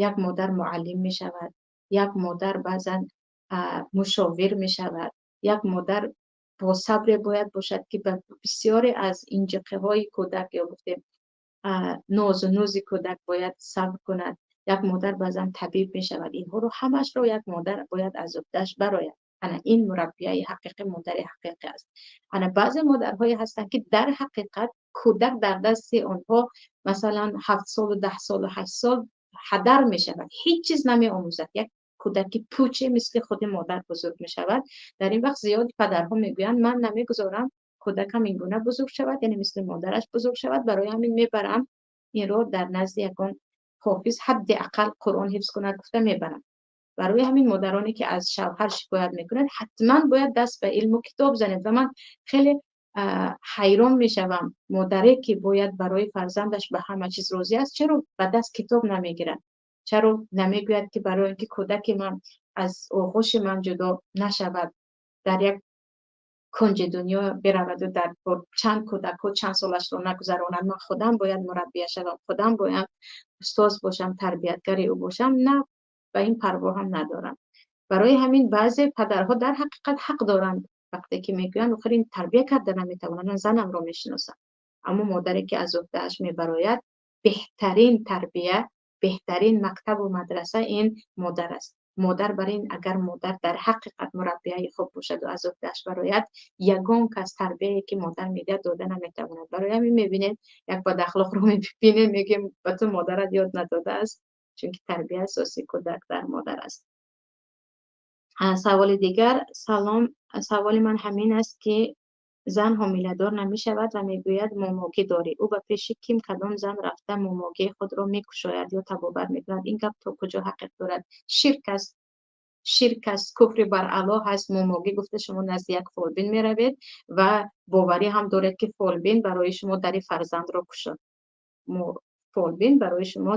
як модар муаллим мешавад, як модар баъзан мушовир мешавад, як модар бо сабре бояд бошад ки ба бисёре аз инҷиқиҳои кӯдак ё гуфтем нозу нузи кӯдак бояд сабр кунад. Як модар баъзан табиб мешавад. Инҳоро ҳамашро як модар бояд аз уҳдаш барояд. Ана ин мураббияи ҳақиқӣ, модари ҳақиқӣ аст. Ана баъзе модарҳое ҳастанд ки дар ҳақиқат кӯдак дар дасти онҳо масалан 7 солу 10 солу 8 сол ҳадар мешавад, ҳеҷ чиз намеомӯзад. Як кӯдаки пуче мисли худи модар бузург мешавад. Дар ин вақт зиёди падарҳо мегӯянд ман намегузорам кӯдакам ин гуна бузург шавад, яъне мисли модараш бузург шавад, барои ҳамин мебарам инро дар назди ягон ҳофиз ҳадди ақал Қуръон ҳифз кунад гуфта мебарам. Барои ҳамин модароне ки аз шавҳар шикоят мекунанд, ҳатман бояд даст ба илму китоб занед. Ва ман хеле ҳайрон мешавам, модаре ки бояд барои фарзандаш ба ҳама чиз розӣ аст, чаро ба даст китоб намегирад? Чаро намегӯяд ки барои инки кӯдаки ман аз оғӯши ман ҷудо нашавад, дар як кунҷи дунё бираваду дар чанд кӯдакҳо чанд солашро нагузаронад, ман худам бояд мураббия шавам, худам бояд устоз бошам, тарбиятгари ӯ бошам? На, ба ин парво ҳам надорам. Барои ҳамин баъзе падарҳо дар ҳақиқат ҳақ доранд вақте ки мегӯянд охир ин тарбия карда наметавонад, ман занамро мешиносам. Аммо модаре ки аз уҳдааш мебарояд, беҳтарин тарбия, беҳтарин мактабу мадраса ин модар аст. Модар бар ин, агар модар дар ҳақиқат мураббияи хуб бошад ва аз уҳдааш барояд, ягон кас тарбияе ки модар медиҳад, дода наметавонад. Барои ҳамин мебинед, як бадахлоқро мебинем, мегӯем: «Ба ту модарат ёд надодааст», чунки тарбияи асосии кӯдак дар модар аст. Саволи дигар. Салом, саволи ман ҳамин аст, ки зан ҳомиладор намешавад ва мегӯяд: «Момогӣ дорӣ». Ӯ ба пеши ким, кадом зан рафта момогии худро мекушояд ё табобат мекунад? Ин гап то куҷо ҳақиқ дорад? Ширк аст, ширк аст, куфри бар Аллоҳ аст. Момогӣ гуфта, шумо назди як фолбин меравед ва боварӣ ҳам доред, ки фолбин барои шумо дари фарзандро кушод. Фолбин барои шумо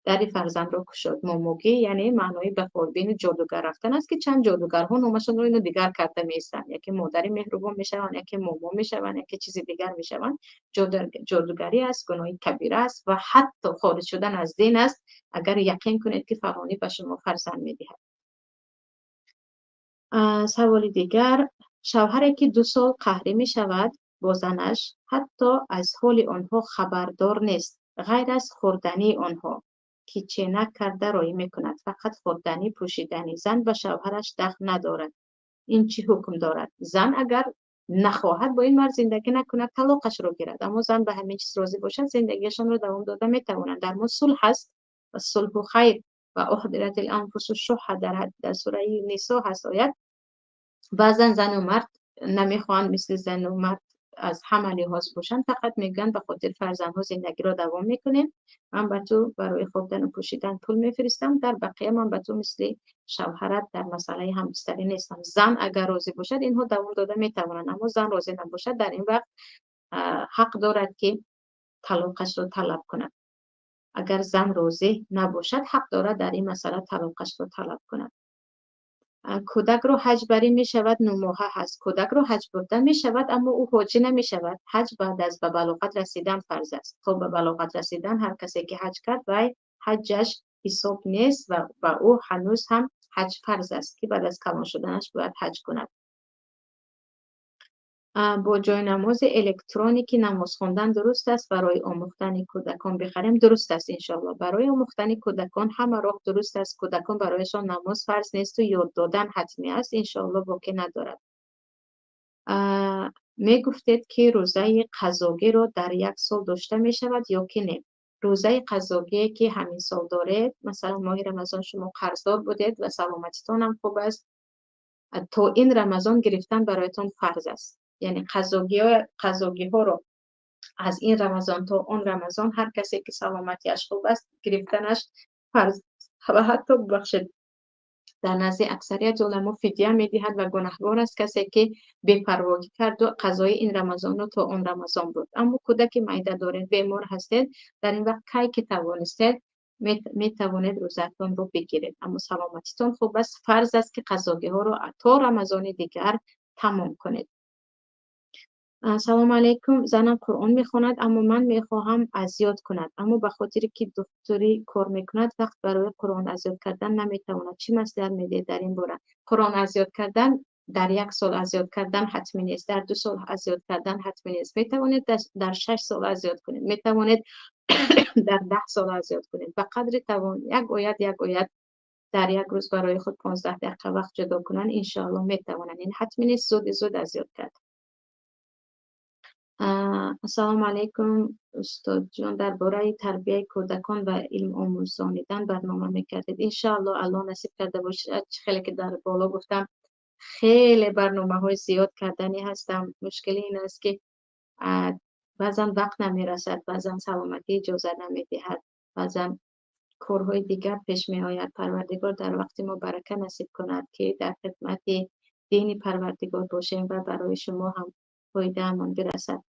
дари фарзандро кушод. Момогӣ яъне маънои ба фолбину ҷодугар рафтан аст, ки чанд ҷодугарҳо номашонро ино дигар карда меистанд: яке модари меҳрубон мешаванд, яке момо мешаванд, яке чизи дигар мешаванд. Ҷодугарӣ аст, гуноҳи кабира аст ва ҳатто хориҷ шудан аз дин аст, агар яқин кунед, ки фалонӣ ба шумо фарзанд медиҳад. Саволи дигар. Шавҳаре ки 2 сол қаҳрӣ мешавад бо занаш, ҳатто аз ҳоли онҳо хабардор нест, ғайр аз хӯрдании онҳо, ки ченак карда роӣ мекунад, фақат хӯрданӣ, пӯшиданӣ. Зан ба шавҳараш дахл надорад. Ин чӣ ҳукм дорад? Зан агар нахоҳад бо ин мард зиндагӣ накунад, талоқашро гирад. Аммо зан ба ҳамин чиз розӣ бошад, зиндагиашонро давом дода метавонанд. Дар мо сулҳ ҳаст ва сулҳу хайр ва уҳдиратил анфусу шуҳҳа, дар сураи Нисо ҳаст оят. Баъзан зану мард намехоҳанд мисли зану мард аз ҳама лиҳоз бошанд, фақат мегӯянд: «Ба хотири фарзандҳо зиндагиро давом мекунем, ман ба ту барои хӯрдану пӯшидан пул мефиристам, дар бақия ман ба ту мисли шавҳарат дар масъалаи ҳамбистарӣ нестам». Зан агар розӣ бошад, инҳо давом дода метавонанд, аммо зан розӣ набошад, дар ин вақт ҳақ дорад, ки талоқашро талаб кунад. Агар зан розӣ набошад, ҳақ дорад дар ин масъала талоқашро талаб кунад. Кӯдакро ҳаҷ барӣ мешавад? 9 моҳа ҳаст. Кӯдакро ҳаҷ бурда мешавад, аммо ӯ ҳоҷӣ намешавад. Ҳаҷ баъд аз ба балоғат расидан фарз аст. То ба балоғат расидан ҳар касе ки ҳаҷ кард, вай ҳаҷҷаш ҳисоб нест ва ба ӯ ҳанӯз ҳам ҳаҷ фарз аст, ки баъд аз калон шуданаш бояд ҳаҷ кунад. Бо ҷойнамози электроникӣ намоз хондан дуруст аст? Барои омӯхтани кӯдакон бихарем, дуруст аст, иншоалло. Барои омӯхтани кӯдакон ҳама роҳ дуруст аст. Кӯдакон, барояшон намоз фарз несту ёд додан ҳатмӣ аст, иншоалло, боке надорад. Мегуфтед, ки рӯзаи қазогиро дар як сол дошта мешавад ё ки не? Рӯзаи қазогие ки ҳамин сол доред, масалан, моҳи Рамазон шумо қарздор будед ва саломатитонам хуб аст, то ин Рамазон гирифтан бароятон фарз аст. Яъне қазогиҳоро аз ин Рамазон то он Рамазон ҳар касе ки саломатиаш хуб аст, гирифтанаш фарз ва ҳатто, бубахшед, дар назди аксарияти уламо фидя медиҳад ва гунаҳгор аст касе ки бепарвогӣ карду қазои ин Рамазонро то он Рамазон бурд. Аммо кӯдаки майда доред, бемор ҳастед, дар ин вақт кай ки тавонистед, метавонед рӯзаатонро бигиред. Аммо саломатитон хуб аст, фарз аст, ки қазогиҳоро то Рамазони дигар тамом кунед. Салому алайкум. Занам Қуръон мехонад, аммо ман мехоҳам аз ёд кунад, аммо ба хотире ки духтурӣ кор мекунад, вақт барои Қуръон аз ёд кардан наметавонад. Чӣ маслиҳат медиҳед дар ин бора? Қуръон аз ёд кардан дар як сол аз ёд кардан ҳатмӣ нест, дар 2 сол аз ёд кардан ҳатмӣ нест. Метавонед дар 6 сол аз ёд кунед, метавонед дар 10 сол аз ёд кунед. Ба қадри тавон як оят, як оят дар як рӯз барои худ 15 дақиқа вақт ҷудо кунанд, иншоалло, метавонанд. Ин ҳатмӣ нест зуди зуд аз ёд кард. Ассалому алайкум, устодҷон. Дар бораи тарбияи кӯдакон ва илм омӯзонидан барнома мекардед, иншоалло, Аллоҳ насиб карда бошад. Чӣ хеле ки дар боло гуфтам, хеле барномаҳои зиёд карданӣ ҳастам. Мушкили ин аст, ки баъзан вақт намерасад, баъзан саломатӣ иҷоза намедиҳад, баъзан корҳои дигар пеш меояд. Парвардигор дар вақти мо барака насиб кунад, ки дар хидмати дини Парвардигор бошем ва барои шумо ҳам фоидаамон бирасад.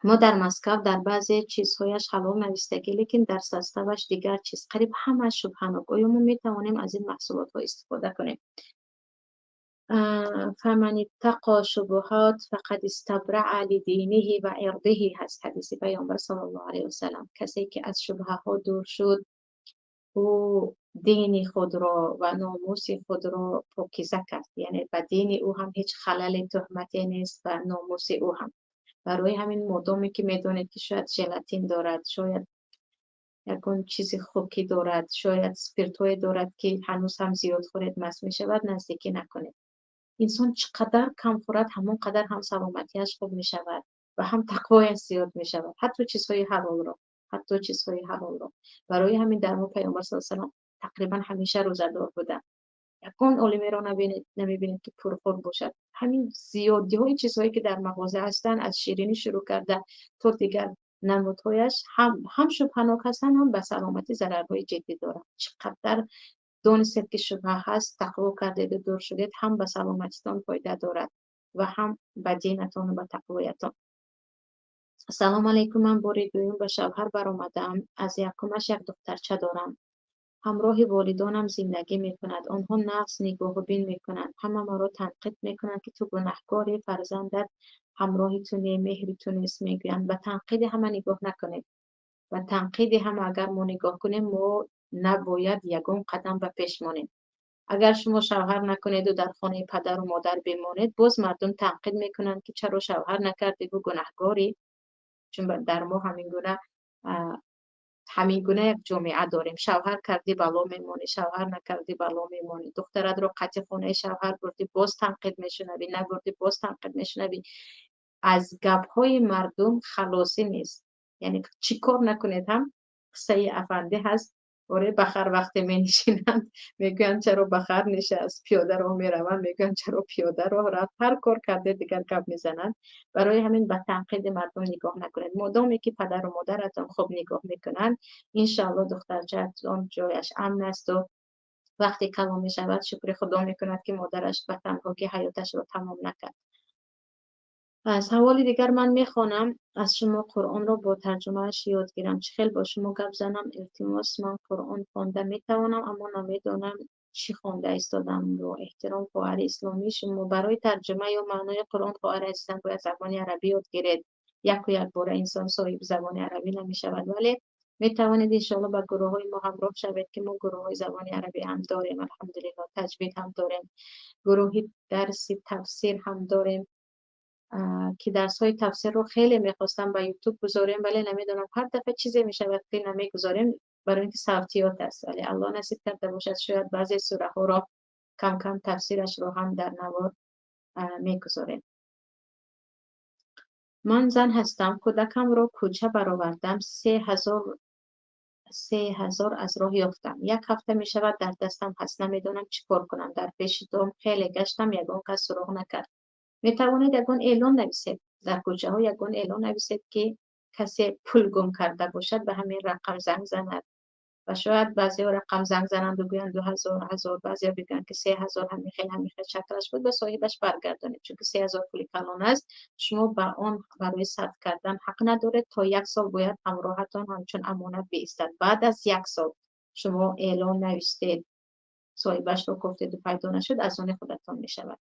Мо дар Москав дар баъзе чизҳояш ҳалол навистагӣ, лекин дар составаш дигар чиз, қариб ҳамааш шубҳанок. Оё мо метавонем аз ин маҳсулотҳо истифода кунем? فمن اتقى الشبهات فقد استبرأ لدينه وعرضه ҳаст ҳадиси Паёмбар саллаллоҳу алайҳи васаллам. Касе ки аз шубҳаҳо дур шуд, ӯ дини худро ва номуси худро покиза кард, яъне ба дини ӯ ҳам ҳеҷ халали туҳмате нест ва номуси ӯ ҳам. Барои ҳамин, модоме ки медонед, ки шояд желатин дорад, шояд Ягон чизи хокӣ дорад, шояд спиртҳое дорад, ки ҳанӯз ҳам зиёд хӯред маст мешавад, наздикӣ накунед. Инсон чӣ қадар кам хӯрад, ҳамон қадар ҳам саломатиаш хуб мешавад ва ҳам тақвояш зиёд мешавад. Ҳатто чизҳои ҳалолро, ҳатто чизҳои ҳалолро. Барои ҳамин дар мо Паёмбар саллаллоҳу алайҳи васаллам тақрибан ҳамеша рӯзадор буданд. Ягон олимеро намебинед, ки пурхӯр бошад. Ҳамин зиёдиҳои чизҳое, ки дар мағоза ҳастанд, аз ширинӣ шурӯъ карда то дигар намудҳояш, ҳам шубҳанок ҳастанд, ҳам ба саломатӣ зарарҳои ҷиддӣ доранд. Чӣ қадар донистед, ки шубҳа ҳаст, тақво кардеду дур шудед, ҳам ба саломатитон фоида дорад ва ҳам ба динатону ба тақвоятон. Ассалому алайкум, ман бори дуюм ба шавҳар баромадаам. Аз якумаш як духтарча дорам. Ҳамроҳи волидонам зиндагӣ мекунад. Онҳо нағз нигоҳубин мекунанд. Ҳама маро танқид мекунанд, ки ту гунаҳкорӣ, фарзандат ҳамроҳи ту не, меҳри ту нест, мегӯянд. Ба танқиди ҳама нигоҳ накунед. Ба танқиди ҳама агар мо нигоҳ кунем, мо набояд ягон қадам ба пеш монем. Агар шумо шавҳар накунеду дар хонаи падару модар бимонед, боз мардум танқид мекунанд, ки чаро шавҳар накардиву гунаҳгорӣ. Чун дар мо ҳамин гуна як ҷомеа дорем: шавҳар кардӣ, бало мемонӣ, шавҳар накардӣ, бало мемонӣ. Духтаратро қатъи хонаи шавҳар бурдӣ, боз танқид мешунавӣ, набурдӣ, боз танқид мешунавӣ. Аз гапҳои мардум халосӣ нест. Яъне чӣ кор накунед ҳам, қиссаи афандӣ ҳаст. Оре, ба хар вақте менишинанд, мегӯянд, чаро ба хар нишаст, пиёда роҳ мераванд, мегӯянд, чаро пиёда роҳ рафт. Ҳар кор карде, дигар гап мезананд. Барои ҳамин ба танқиди мардум нигоҳ накунед. Модоме ки падару модаратон хуб нигоҳ мекунанд, иншоалло, духтарчаатон ҷояш амн асту вақте калон мешавад, шукри Худо мекунад, ки модараш ба танҳогӣ ҳаёташро тамом накард. Саволи дигар: ман мехонам аз шумо Қуръонро бо тарҷумааш ёд гирам. Чӣ хел бо шумо гап занам, илтимос? Ман Қуръон хонда метавонам, аммо намедонам, чӣ хонда истодам. Бо эҳтиром, хоҳари исломии шумо. Барои тарҷума ё маънои Қуръон, хоҳари азизам, бояд забони арабӣ ёд гиред. Яку якбора инсон соҳиби забони арабӣ намешавад, вале метавонед, иншоалло, ба гурӯҳҳои мо ҳамроҳ шавед, ки мо гурӯҳҳои забони арабӣ ҳам дорем, алҳамдулилло, таҷвид ҳам дорем, гурӯҳи дарси тафсир ҳам дорем, ки дарсҳои тафсирро хеле мехостам ба Ютуб гузорем, вале намедонам, ҳар дафъа чизе мешавад, ки намегузорем, барои ин ки савтиёт аст. Вале Аллоҳ насиб карда бошад, шояд баъзе сураҳоро кам кам тафсирашро ҳам дар навор мегузорем. Ман зан ҳастам, кӯдакамро кӯча баровардам, 3000 аз роҳ ёфтам. Як ҳафта мешавад, дар дастам ҳаст, намедонам, чӣ кор кунам. Дар пеши дом хеле гаштам, ягон кас суроғ накард. Метавонед ягон эълон нависед дар кӯчаҳо, ягон эълон нависед, ки касе пул гум карда бошад, ба ҳамин рақам занг занад. Ва шояд баъзеҳо рақам занг зананду гӯянд 2000, 1000, баъзеҳо бигӯянд, ки 3000, ҳамин хел, ҳамин хел шаклаш буд, ба соҳибаш баргардонед, чунки 3000 пули калон аст. Шумо ба он барои сарф кардан ҳақ надоред. То як сол бояд ҳамроҳатон ҳамчун амонат биистад. Баъд аз як сол шумо эълон навистед, соҳибашро кофтеду пайдо нашуд, аз они худатон мешавад.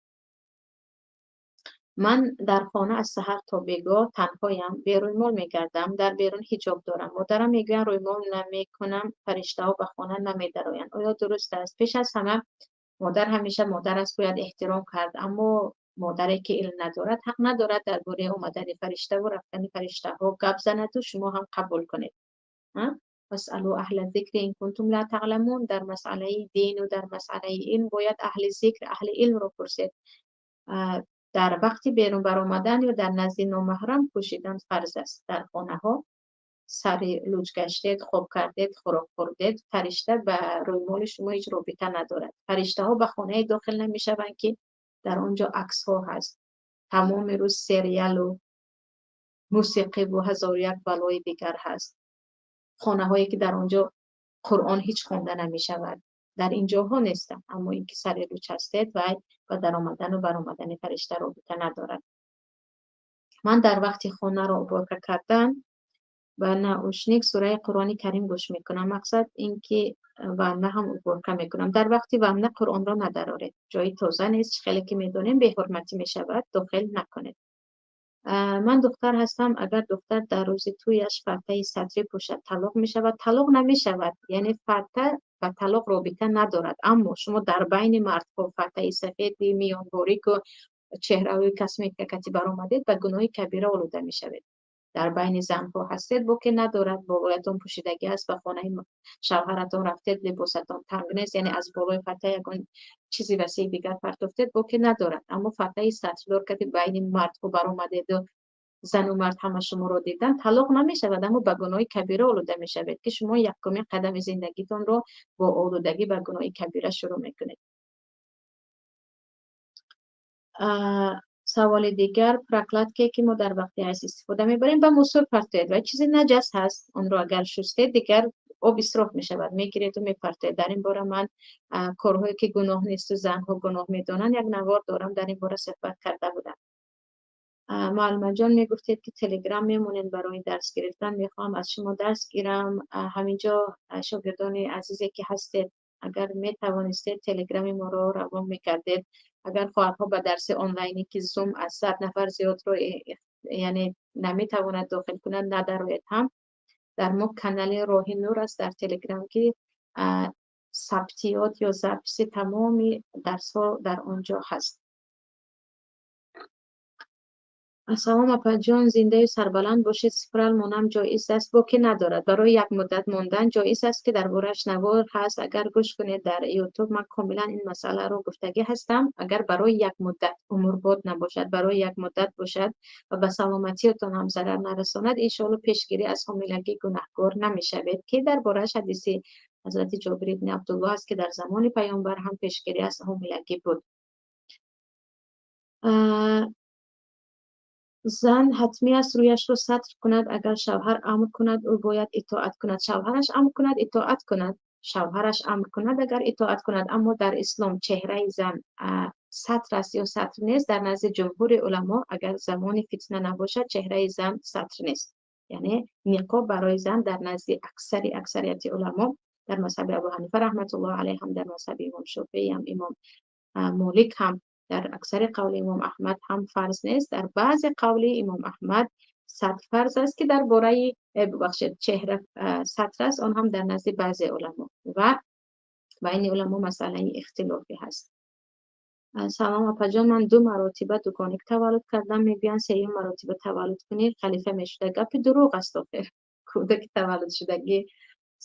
Ман дар хона аз саҳар то бегоҳ танҳоям, берӯймол мегардам, дар берун ҳиҷоб дорам. Модарам мегӯянд, рӯймол намекунам, фариштаҳо ба хона намедароянд. Оё дуруст аст? Пеш аз ҳама, модар ҳамеша модар аст, бояд эҳтиром кард, аммо модаре ки илм надорад, ҳақ надорад дар бораи омадани фариштаву рафтани фариштаҳо гап занаду шумо ҳам қабул кунед. فاسألوا أهل الذكر إن كنتم لا تعلمون. Дар масъалаи дину дар масъалаи илм бояд аҳли зикр, аҳли илмро пурсед. Дар вақти берун баромадан ё дар назди номаҳрам пӯшидан фарз аст. Дар хонаҳо сари луҷ гаштед, хоб кардед, хӯрок хӯрдед, фаришта ба рӯймоли шумо ҳеҷ робита надорад. Фариштаҳо ба хонае дохил намешаванд, ки дар он ҷо аксҳо ҳаст, тамоми рӯз сериалу мусиқиву ҳазору як балои дигар ҳаст, хонаҳое ки дар он ҷо Қуръон ҳеҷ хонда намешавад. Дар ин ҷоҳо нестам, аммо ин ки сари луч ҳастед, вай ба даромадану баромадани фаришта робита надорад. Ман дар вақти хонаро уборка кардан ба наушник сураи Қуръони Карим гӯш мекунам. Мақсад ин ки ванна ҳам уборка мекунам. Дар вақти ванна Қуръонро надароред, ҷои тоза нест, чӣ хеле ки медонем, беҳурматӣ мешавад, дохил накунед. Ман духтар ҳастам. Агар духтар дар рӯзи тӯяш фатаи сатрӣ пӯшад, талоқ мешавад? Талоқ намешавад, яъне фата ба талоқ робита надорад, аммо шумо дар байни мардҳо фатаи сафеди миёнборику чеҳраҳои косметика кати баромадед, ба гуноҳи кабира олуда мешавед. Дар Дар байни занҳо ҳастед, боке надорад, болоятон пӯшидагӣ аст, ба хонаи шавҳаратон рафтед, либосатон танг нест, яъне аз болои фата ягон чизи васеи дигар партофтед, боке надорад. Аммо фатаи сатрдор ки байни мардҳо баромадеду зану мард ҳама шуморо дидан, талоқ намешавад, аммо ба гуноҳи кабира олуда мешавед, ки шумо якумин қадами зиндагитонро бо олудагӣ ба гуноҳи кабира шурӯъ мекунед. Саволи дигар, прокладке ки мо дар вақти ҳайз истифода мебарем, ба мусор партоед ва чизи наҷас ҳаст, онро агар шустед, дигар об исроф мешавад, мегиреду мепартоед. Дар ин бора ман корҳое ки гуноҳ несту занҳо гуноҳ медонанд, як навор дорам, дар ин бора суҳбат карда будам. Муаллимаҷон, мегуфтед ки Телеграм мемонед барои дарс гирифтан, мехоҳам аз шумо дарс гирам. Ҳаминҷо шогирдони азизе ки ҳастед, агар метавонистед Телеграми моро равон мекардед. Агар хоҳарҳо ба дарси онлайне ки Zoom аз 100 нафар зиёдро яъне наметавонад дохил кунад, надароед ҳам. Дар мо канали Роҳи Нур аст дар Телеграм, ки сабтиёт ё записи тамоми дарсҳо дар он ҷо ҳаст. Ассалом апаҷон, зиндаю сарбаланд бошед. Спирал монам ҷоиз аст, боке надорад. Барои як муддат мондан ҷоиз аст, ки дар борааш навор ҳаст. Агар гӯш кунед дар YouTube, ман комилан ин масъаларо гуфтагӣ ҳастам. Агар барои як муддат умрбод набошад, барои як муддат бошад ва ба саломатиятон ҳам зарар нарасонад, иншоалло пешгирӣ аз ҳомилагӣ гунаҳкор намешавед, ки дар борааш ҳадиси ҳазрати Ҷобир ибни Абдуллоҳ аст, ки дар замони паёмбар ҳам пешгирӣ аз ҳомилагӣ буд. Зан ҳатмӣ аст рӯяшро сатр кунад. Агар шавҳар амр кунад, ӯ бояд итоат кунад. Шавҳараш амр кунад, итоат кунад. Шавҳараш амр кунад, агар итоат кунад. Аммо дар ислом чеҳраи зан сатр аст ё сатр нест, дар назди ҷумҳури уламо агар замони фитна набошад, чеҳраи зан сатр нест. Яъне ниқоб барои зан дар назди аксарияти уламо, дар мазҳаби Абу Ҳанифа раҳматуллоҳ алайҳ ҳам, дар мазҳаби имом Шофеӣ ҳам, имом Молик ҳам, дар аксари қавли имом Аҳмад ҳам фарз нест. Дар баъзе қавли имом Аҳмад сатр фарз аст, ки дар бораи, бубахшед, чеҳра сатр аст, он ҳам дар назди баъзе уламо ва байни уламо масъалаи ихтилофӣ ҳаст. Салом апаҷон, ман 2 маротиба дугоник таваллуд кардам, мегӯянд сеюм маротиба таваллуд кунӣ халифа мешуда. Гапи дурӯғ аст охир. Кӯдаки таваллудшудагӣ,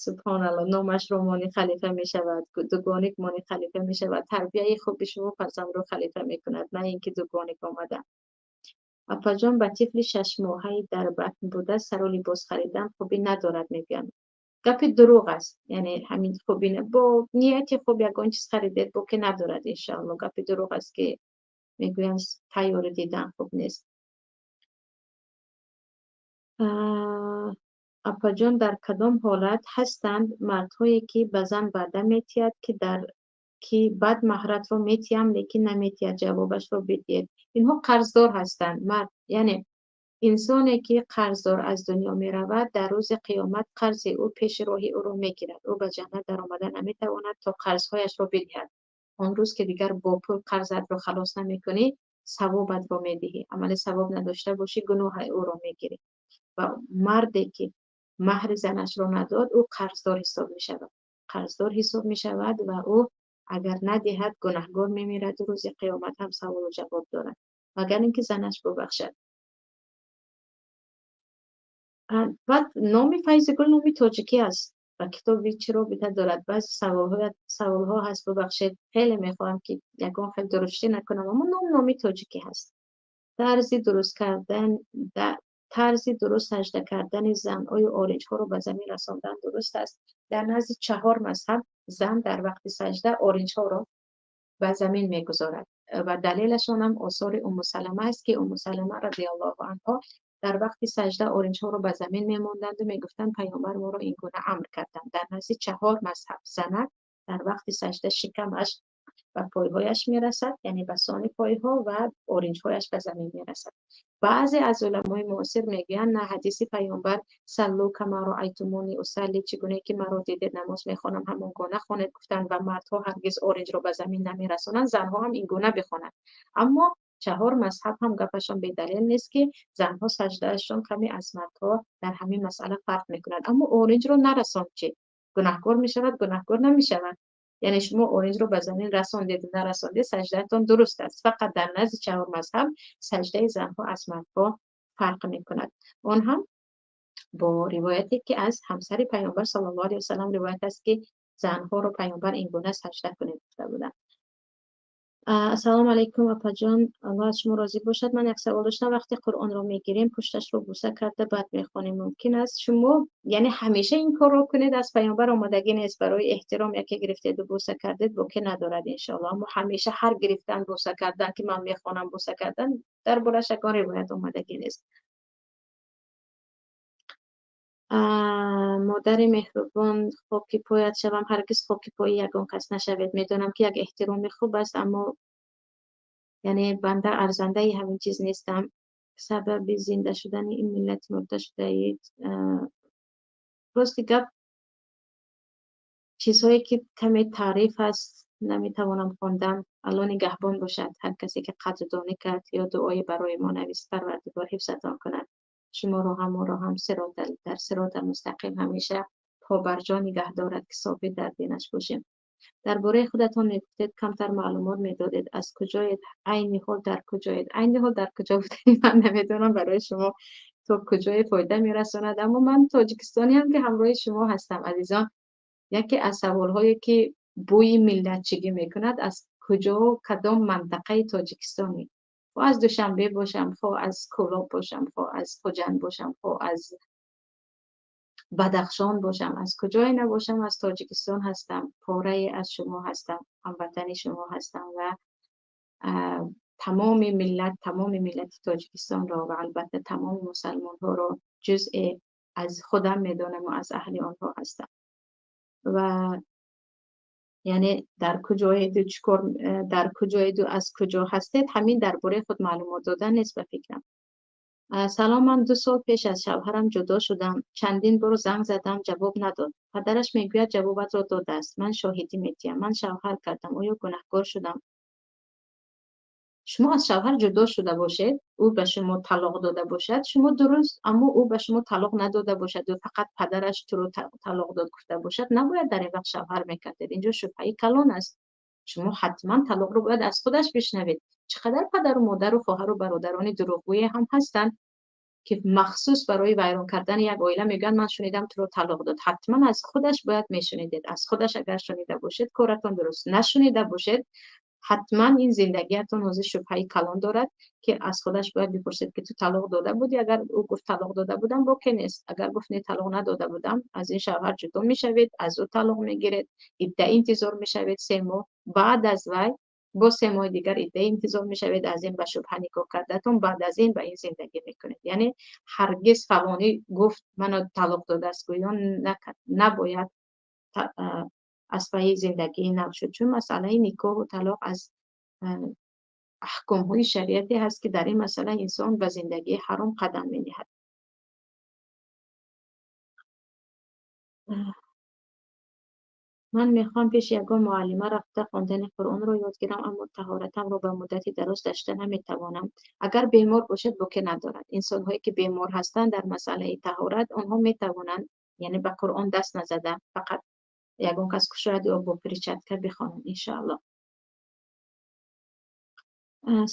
субҳоналлоҳ, номашро мони халифа мешавад, дугоник мони халифа мешавад. Тарбияи хуби шумо фарзандро халифа мекунад, на ин ки дугоник омада. Апаҷон, ба тифли 6 моҳаи дар батн буда сару либос харидан хубӣ надорад, мегӯянд. Гапи дурӯғ аст. Яъне ҳамин хубӣ бо нияти хуб ягон чиз харидед, боке надорад иншоалло. Гапи дурӯғ аст, ки мегӯянд тайёрӣ дидан хуб нест. Апаҷон, дар кадом ҳолат ҳастанд мардҳое, ки ба зан ваъда метиҳад, ки дар ки баъд маҳратро метиҳам, лекин наметиҳад? Ҷавобашро бидиҳед. Инҳо қарздор ҳастанд. Мард, яъне инсоне ки қарздор аз дунё меравад, дар рӯзи қиёмат қарзи ӯ пеши роҳи ӯро мегирад. Ӯ ба ҷаннат даромада наметавонад, то қарзҳояшро бидиҳад. Он рӯз ки дигар бо пул қарзатро халос намекунӣ, савобатро медиҳӣ. Амали савоб надошта бошӣ, гуноҳи ӯро мегирӣ. Ва марде ки маҳри занашро надод, ӯ қарздор ҳисоб мешавад. Қарздор ҳисоб мешавад ва ӯ агар надиҳад, гунаҳгор мемирад, рӯзи қиёмат ҳам саволу ҷавоб дорад, магар ин ки занаш бубахшад. Баъд номи Файзигул номи тоҷикӣ аст ва китоби чӣ робита дорад? Баъзе саволҳо ҳаст, бубахшед, хеле мехоҳам ки ягон хел дуруштӣ накунам, аммо ном номи тоҷикӣ ҳаст. Тарзи дуруст кардан, тарзи дуруст сажда кардани зан, оё оринҷҳоро ба замин расондан дуруст аст? Дар назди 4 мазҳаб зан дар вақти сажда оринҷҳоро ба замин мегузорад ва далелашон ҳам осори Умму Салама аст, ки Умму Салама радиаллоҳу анҳо дар вақти сажда оринҷҳоро ба замин мемонданду мегуфтанд паёмбар моро ин гуна амр карданд. Дар назди 4 мазҳаб занак дар вақти сажда шикамаш ба пойҳояш мерасад, яъне ба сони пойҳо, ва оринҷҳояш ба замин мерасад. Баъзе аз уламои муосир мегӯянд на, ҳадиси паёмбар саллу кама раайтумуни усалли, чӣ гуна ки маро дидед намоз мехонам, ҳамон гуна хонед гуфтанд, ва мардҳо ҳаргиз оринҷро ба замин намерасонанд, занҳо ҳам ин гуна бихонанд. Аммо 4 мазҳаб ҳам гапашон бедалел нест, ки занҳо саждаашон каме аз мардҳо дар ҳамин масъала фарқ мекунад. Аммо оринҷро нарасон чӣ? Гунаҳкор мешавад, гунаҳкор намешавад. Яъне шумо оринҷро ба замин расондед, нарасондед, саждаатон дуруст аст. Фақат дар назди 4 мазҳаб саждаи занҳо аз мардҳо фарқ мекунад. Он ҳам бо ривояте ки аз ҳамсари паёмбар саллаллоҳу алайҳи васаллам ривоят аст, ки занҳоро паёмбар ин гуна саҷда кунед гуфта буданд. Ассалому алайкум апаҷон, Аллоҳ аз шумо розӣ бошад. Ман як савол доштам. Вақте Қуръонро мегирем, пушташро бӯса карда баъд мехонем, мумкин аст? Шумо яъне ҳамеша ин корро кунед, аз паёмбар омодагӣ нест. Барои эҳтиром яке гирифтеду бӯса кардед, боке надорад иншоаллоҳ. Аммо ҳамеша ҳар гирифтан бӯса кардан, ки ман мехонам бӯса кардан, дар борааш ягон ривоят омодагӣ нест. Модари меҳрубон, хоки поят шавам, ҳаргиз хоки пои ягон кас нашавед. Медонам, ки як эҳтироми хуб аст, аммо яъне банда арзандаи ҳамин чиз нестам. Сабаби зинда шудани ин миллати мурда шудаед. Рости гап, чизҳое ки каме таъриф аст, наметавонам хондан. Аллоҳ нигаҳбон бошад. Ҳар касе ки қадрдонӣ кард ё дуое барои мо навист, Парвардигор ҳифзатон кунад. Шуморо ҳам, моро ҳам дар сирота мустақим ҳамеша побарҷо нигаҳ дорад, ки собит дар динаш бошем. Дар бораи худатон мегуфтед, камтар маълумот медодед. Аз куҷоед? Айни ҳол дар куҷоед? Айни ҳол дар куҷо будани ман намедонам, барои шумо то куҷое фоида мерасонад, аммо ман тоҷикистониам, ки ҳамроҳи шумо ҳастам, азизон. Яке аз саволҳое ки бӯи миллатчигӣ мекунад: аз куҷо, кадом мантақаи тоҷикистонӣ? Хоҳ аз Душанбе бошам, хоҳ аз Кӯлоб бошам, хоҳ аз Хуҷанд бошам, хоҳ аз Бадахшон бошам, аз куҷое набошам, аз Тоҷикистон ҳастам, порае аз шумо ҳастам, ҳамватани шумо ҳастам ва тамоми миллат, тамоми миллати Тоҷикистонро ва албатта тамоми мусалмонҳоро ҷузъе аз худам медонам ва аз аҳли онҳо ҳастам. Ва яъне дар куҷоеду чикор, дар куҷоеду аз куҷо ҳастед, ҳамин дар бораи худ маълумот додан нест ба фикрам. Салом, ман 2 сол пеш аз шавҳарам ҷудо шудам. Чандин бор занг задам, ҷавоб надод. Падараш мегӯяд, ҷавобатро додааст. Ман шоҳидӣ медиҳам. Ман шавҳар кардам. Оё гунаҳкор шудам? Шумо аз шавҳар ҷудо шуда бошед, ӯ ба шумо талоқ дода бошад, шумо дуруст, аммо ӯ ба шумо талоқ надода бошад ё фақат падараш туро талоқ дод гуфта бошад, набояд дар ин вақт шавҳар мекардед. Инҷо шубҳаи калон аст. Шумо ҳатман талоқро бояд аз худаш бишнавед. Чӣ қадар падару модару хоҳару бародарони дурӯғгӯе ҳам ҳастанд, ки махсус барои вайрон кардани як оила мегӯянд, ман шунидам туро талоқ дод. Ҳатман аз худаш бояд мешунидед. Аз худаш агар шунида бошед, коратон дуруст. Нашунида бошед, ҳатман ин зиндагиятон ҳозир шубҳаи калон дорад, ки аз худаш бояд бипурсед, ки ту талоқ дода будӣ. Агар ӯ гуфт талоқ дода будам, боке нест. Агар гуфт не, талоқ надода будам, аз ин шавҳар ҷудо мешавед, аз ӯ талоқ мегиред, идда интизор мешавед 3 моҳ, баъд аз вай бо 3 моҳи дигар идда интизор мешавед, аз ин ба шубҳа нигоҳ кардатон, баъд аз ин ба ин зиндагӣ мекунед. Яъне ҳаргиз фалонӣ гуфт маро талоқ додааст гӯён набояд аз пайи зиндагии нав шуд, чун масъалаи никоҳу талоқ аз аҳкомҳои шариате ҳаст, ки дар ин масъала инсон ба зиндагии ҳаром қадам мениҳад. Ман мехоҳам пеши ягон муаллима рафта хондани Қуръонро ёд гирам, аммо таҳоратамро ба муддати дароз дошта наметавонам. Агар бемор бошед, боке надорад. Инсонҳое ки бемор ҳастанд, дар масъалаи таҳорат онҳо метавонанд, яъне ба Қуръон даст назада, фақат ягон кас кушояд ё бо перчатка бихонанд, иншоаллоҳ.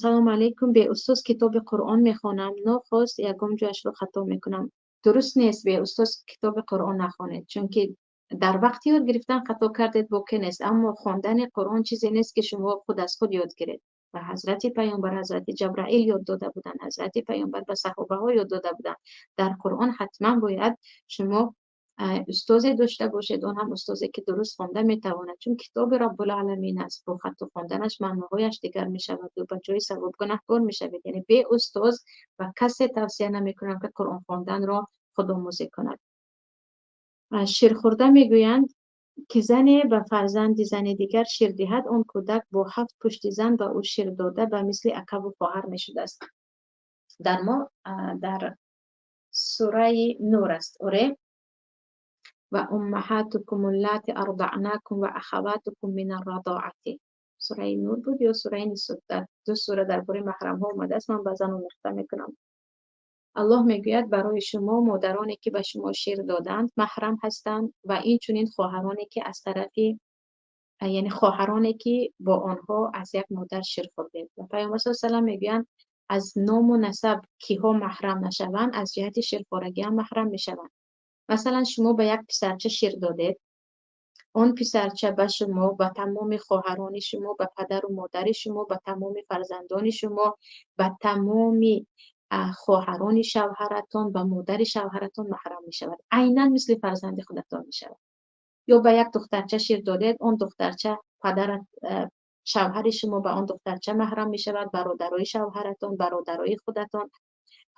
Салому алайкум, беустоз китоби Қуръон мехонам, нохост ягон ҷояшро хато мекунам. Дуруст нест, беустоз китоби Қуръон нахонед, чунки дар вақти ёд гирифтан хато кардед, боке нест, аммо хондани Қуръон чизе нест, ки шумо худ аз худ ёд гиред. Ба ҳазрати паёмбар ҳазрати Ҷабраил ёд дода буданд, ҳазрати паёмбар ба саҳобаҳо ёд дода буданд. Дар Қуръон ҳатман бояд шумо устозе дошта бошед, он ҳам устозе ки дуруст хонда метавонад, чун китоби Раббулъаламин аст. Бо хатто хонданаш маъноҳояш дигар мешавад ва ба ҷои савоб гунаҳкор мешавед. Яъне бе устоз ба касе тавсия намекунам, ки Қуръон хонданро худомӯзӣ кунад. Ширхӯрда мегӯянд, ки зане ба фарзанди зани дигар шир диҳад, он кӯдак бо 7 пушти зан ба ӯ шир дода ба мисли акаву хоҳар мешудааст. Дар мо дар сураи Нур аст. Оре, ва уммаҳатукум аллати ардаънакум ва ахаватукум мин аррадоати. Сураи Нур буд ё сураи Нисо? Дар 2 сура дар бораи маҳрамҳо омадааст, ман баъзан омехта мекунам. Аллоҳ мегӯяд, барои шумо модароне ки ба шумо шир доданд маҳрам ҳастанд ва инчунин хоҳароне ки аз тарафи, яъне хоҳароне ки бо онҳо аз як модар шир хӯрдед. Ва Паёмбар саллаллоҳу алайҳи васаллам мегӯянд, Аз ному насаб киҳо маҳрам нашаванд, аз ҷиҳати ширхорагӣ ҳам маҳрам мешаванд. Масалан, шумо ба як писарча шир додед, он писарча ба шумо, ба тамоми хоҳарони шумо, ба падару модари шумо, ба тамоми фарзандони шумо, ба тамоми хоҳарони шавҳаратон, ба модари шавҳаратон маҳрам мешавад. Айнан мисли фарзанди худатон мешавад. Ё ба як духтарча шир додед, он духтарча падарат, шавҳари шумо ба он духтарча маҳрам мешавад, бародарои шавҳаратон, бародарои худатон,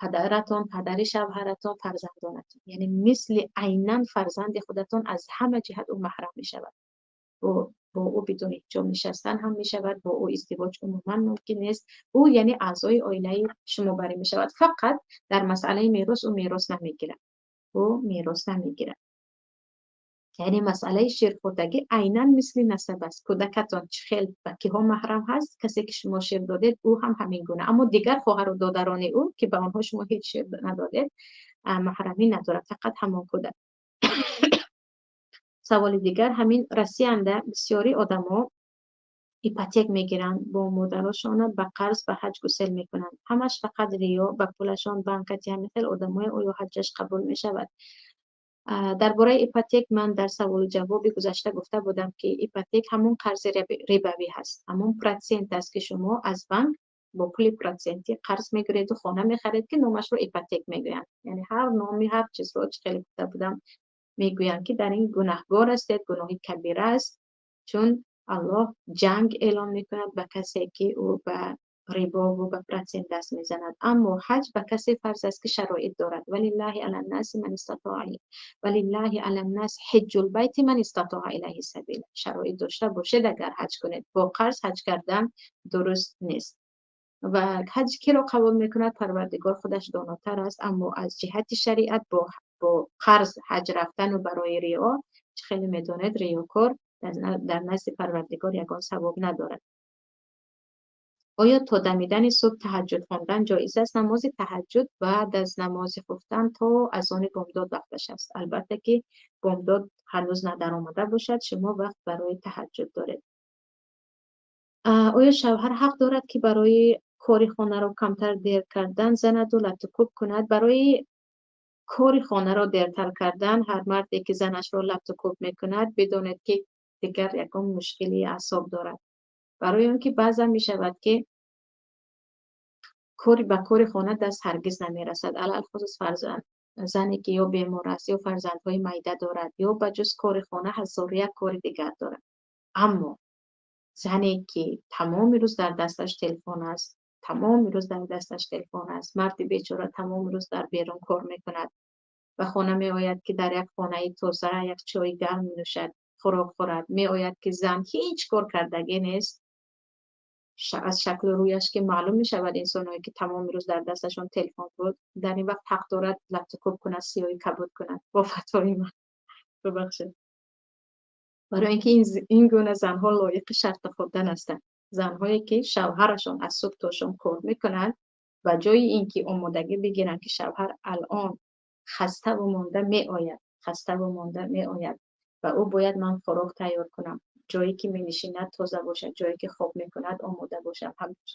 падаратон, падари шавҳаратон, фарзандонатон. Яъне мисли айнан фарзанди худатон аз ҳама ҷиҳат ӯ маҳрам мешавад. Бо ӯ бидуни ҳиҷоб нишастан ҳам мешавад, бо ӯ издивоҷ умуман мумкин нест. Ӯ яъне аъзои оилаи шумо барӣ мешавад. Фақат дар масъалаи мерос ӯ мерос намегирад. Ӯ мерос намегирад. Яъне масъалаи ширхӯрдагӣ айнан мисли насаб аст. Кӯдакатон чӣ хел ба киҳо маҳрам ҳаст, касе ки шумо шир додед, ӯ ҳам ҳамин гуна. Аммо дигар хоҳару додарони ӯ, ки ба онҳо шумо ҳеҷ шир надодед, маҳрамӣ надорад, фақат ҳамон кӯдак. Саволи дигар ҳамин: Россиянда бисёри одамо ипотек мегиранд, бо модарошона ба қарз ба ҳаҷ гусел мекунанд. Ҳамаш фақат риё, ба пулашон банкати. Ҳамин хел одамое оё ҳаҷҷаш қабул мешавад? Дар бораи ипотек ман дар саволу ҷавоби гузашта гуфта будам, ки ипотек ҳамон қарзи рибавӣ ҳаст, ҳамон процент аст, ки шумо аз банк бо пули процентӣ қарз мегиреду хона мехаред, ки номашро ипотек мегӯянд. Яъне ҳар номи ҳар чизро, чӣ хеле гуфта будам, мегӯянд, ки дар ин гунаҳгор ҳастед, гуноҳи кабира аст, чун Аллоҳ ҷанг эълон мекунад ба касе, ки ӯ ба рибову ба процент даст мезанад. Аммо ҳаҷ ба касе фарз аст, ки шароит дорад. Валиллаҳи аланнаси ман истатоа, валиллаҳи аланнас ҳиҷҷул байти ман истатоа илайҳи сабила. Шароит дошта бошед, агар ҳаҷ кунед. Бо қарз ҳаҷ кардан дуруст нест. Ва ҳаҷ киро қабул мекунад, Парвардигор худаш донотар аст. Аммо аз ҷиҳати шариат бо қарз ҳаҷ рафтану барои риё, чӣ хеле медонед, риёкор дар назди Парвардигор ягон савоб надорад. Оё то дамидани субҳ таҳаҷҷуд хондан ҷоиз аст? Намози таҳаҷҷуд баъд аз намози хуфтан то азони бомдод вақташ аст. Албатта, ки бомдод ҳанӯз надаромада бошад, шумо вақт барои таҳаҷҷуд доред. Оё шавҳар ҳақ дорад, ки барои кори хонаро камтар дер кардан занаду латтукӯб кунад? Барои кори хонаро дертар кардан ҳар марде, ки занашро латтукӯб мекунад, бидонед, ки дигар ягон мушкилии аъсоб дорад. Барои он ки баъзан мешавад, ки кори ба кори хона даст ҳаргиз намерасад, алалхусус фарзанд, зане ки ё бемор аст, ё фарзандҳои майда дорад, ё ба ҷуз кори хона ҳазору як кори дигар дорад. Аммо зане, ки тамоми рӯз дар дасташ телефон аст, тамоми рӯз дар дасташ телефон аст, марди бечора тамоми рӯз дар берун кор мекунад, ба хона меояд, ки дар як хонаи тоза як чойи гарм менӯшад, хӯрок хӯрад, меояд, ки зан ҳеҷ кор кардагӣ нест. Аз шаклу рӯяш ки маълум мешавад, инсонҳое, ки тамоми рӯз дар дасташон телефон буд, дар ин вақт ҳақ дорад латтукӯб кунад, сиёҳи кабуд кунад, бо фатвои ман, бубахшед. Барои ин ки ин гуна занҳо лоиқи шарта хӯрдан ҳастанд. Занҳое, ки шавҳарашон аз субҳ то шом кор мекунанд, ба ҷои ин ки омодагӣ бигиранд, ки шавҳар алон хаставу монда меояд, хаставу монда меояд ва ӯ бояд ман хӯрок тайёр кунам, ҷое ки менишинад тоза бошад, ҷое ки хоб мекунад омода бошам,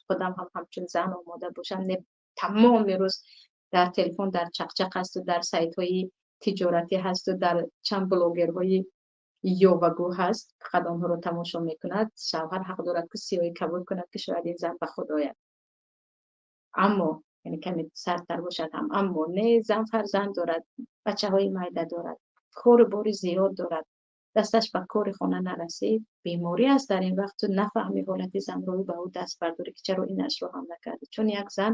худам ҳам ҳамчун зан омода бошам, не, тамоми рӯз дар телефон дар чақчақ ҳасту дар сайтҳои тиҷоратӣ ҳасту дар чанд блогерҳои ёвагӯ ҳаст, фақат онҳоро тамошо мекунад. Шавҳар ҳақ дорад, ки сиёҳи кабуд кунад, ки шояд ин зан ба худ ояд. Аммо яъне каме сардтар бошад ҳам. Аммо не, зан фарзанд дорад, бачаҳои майда дорад, кору бори зиёд дорад, дасташ ба кори хона нарасид, беморӣ аст. Дар ин вақт ту нафаҳми ҳолати занро, ба ӯ даст бардорӣ, ки чаро инашро ҳам накардӣ, чун як зан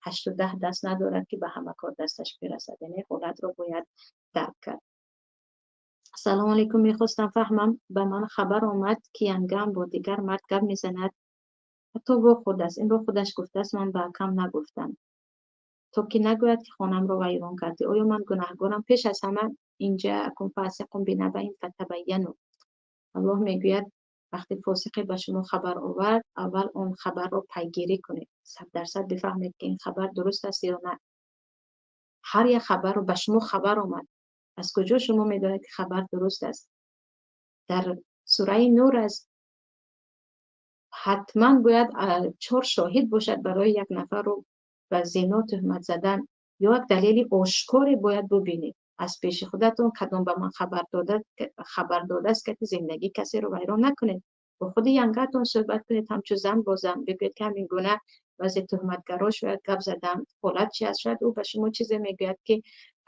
ҳашту даҳ даст надорад, ки ба ҳама кор дасташ бирасад. Яъне ҳолатро бояд дарк кард. Ассалому алайкум, мехостам фаҳмам, ба ман хабар омад, ки янгам бо дигар мард гап мезанад, ҳатто вохӯрдааст. Инро худаш гуфтааст, ман ба акам нагуфтам, то ки нагӯяд, ки хонамро вайрон кардӣ. Оё ман гунаҳгорам? Пеш аз ҳама, ин ҷаакум фосиқун бинабаин фатабайяну. Аллоҳ мегӯяд, вақте фосиқе ба шумо хабар овард, аввал он хабарро пайгирӣ кунед, 100% бифаҳмед, ки ин хабар дуруст аст ё на. Ҳар як хабарро ба шумо хабар омад, аз куҷо шумо медонед, ки хабар дуруст аст? Дар сураи Нур аст, ҳатман бояд чор шоҳид бошад барои як нафарро. Ба зино туҳмат задан ё як далели ошкоре бояд бубинед аз пеши худатон, кадом ба ман хабар додааст, ки зиндагии касеро вайрон накунед. Бо худи янгатон суҳбат кунед, ҳамчун зан бо зан бигӯед, ки ҳамин гуна баъзе туҳматгаро шояд гап задан, ҳолат чи аст, шояд ӯ ба шумо чизе мегӯяд, ки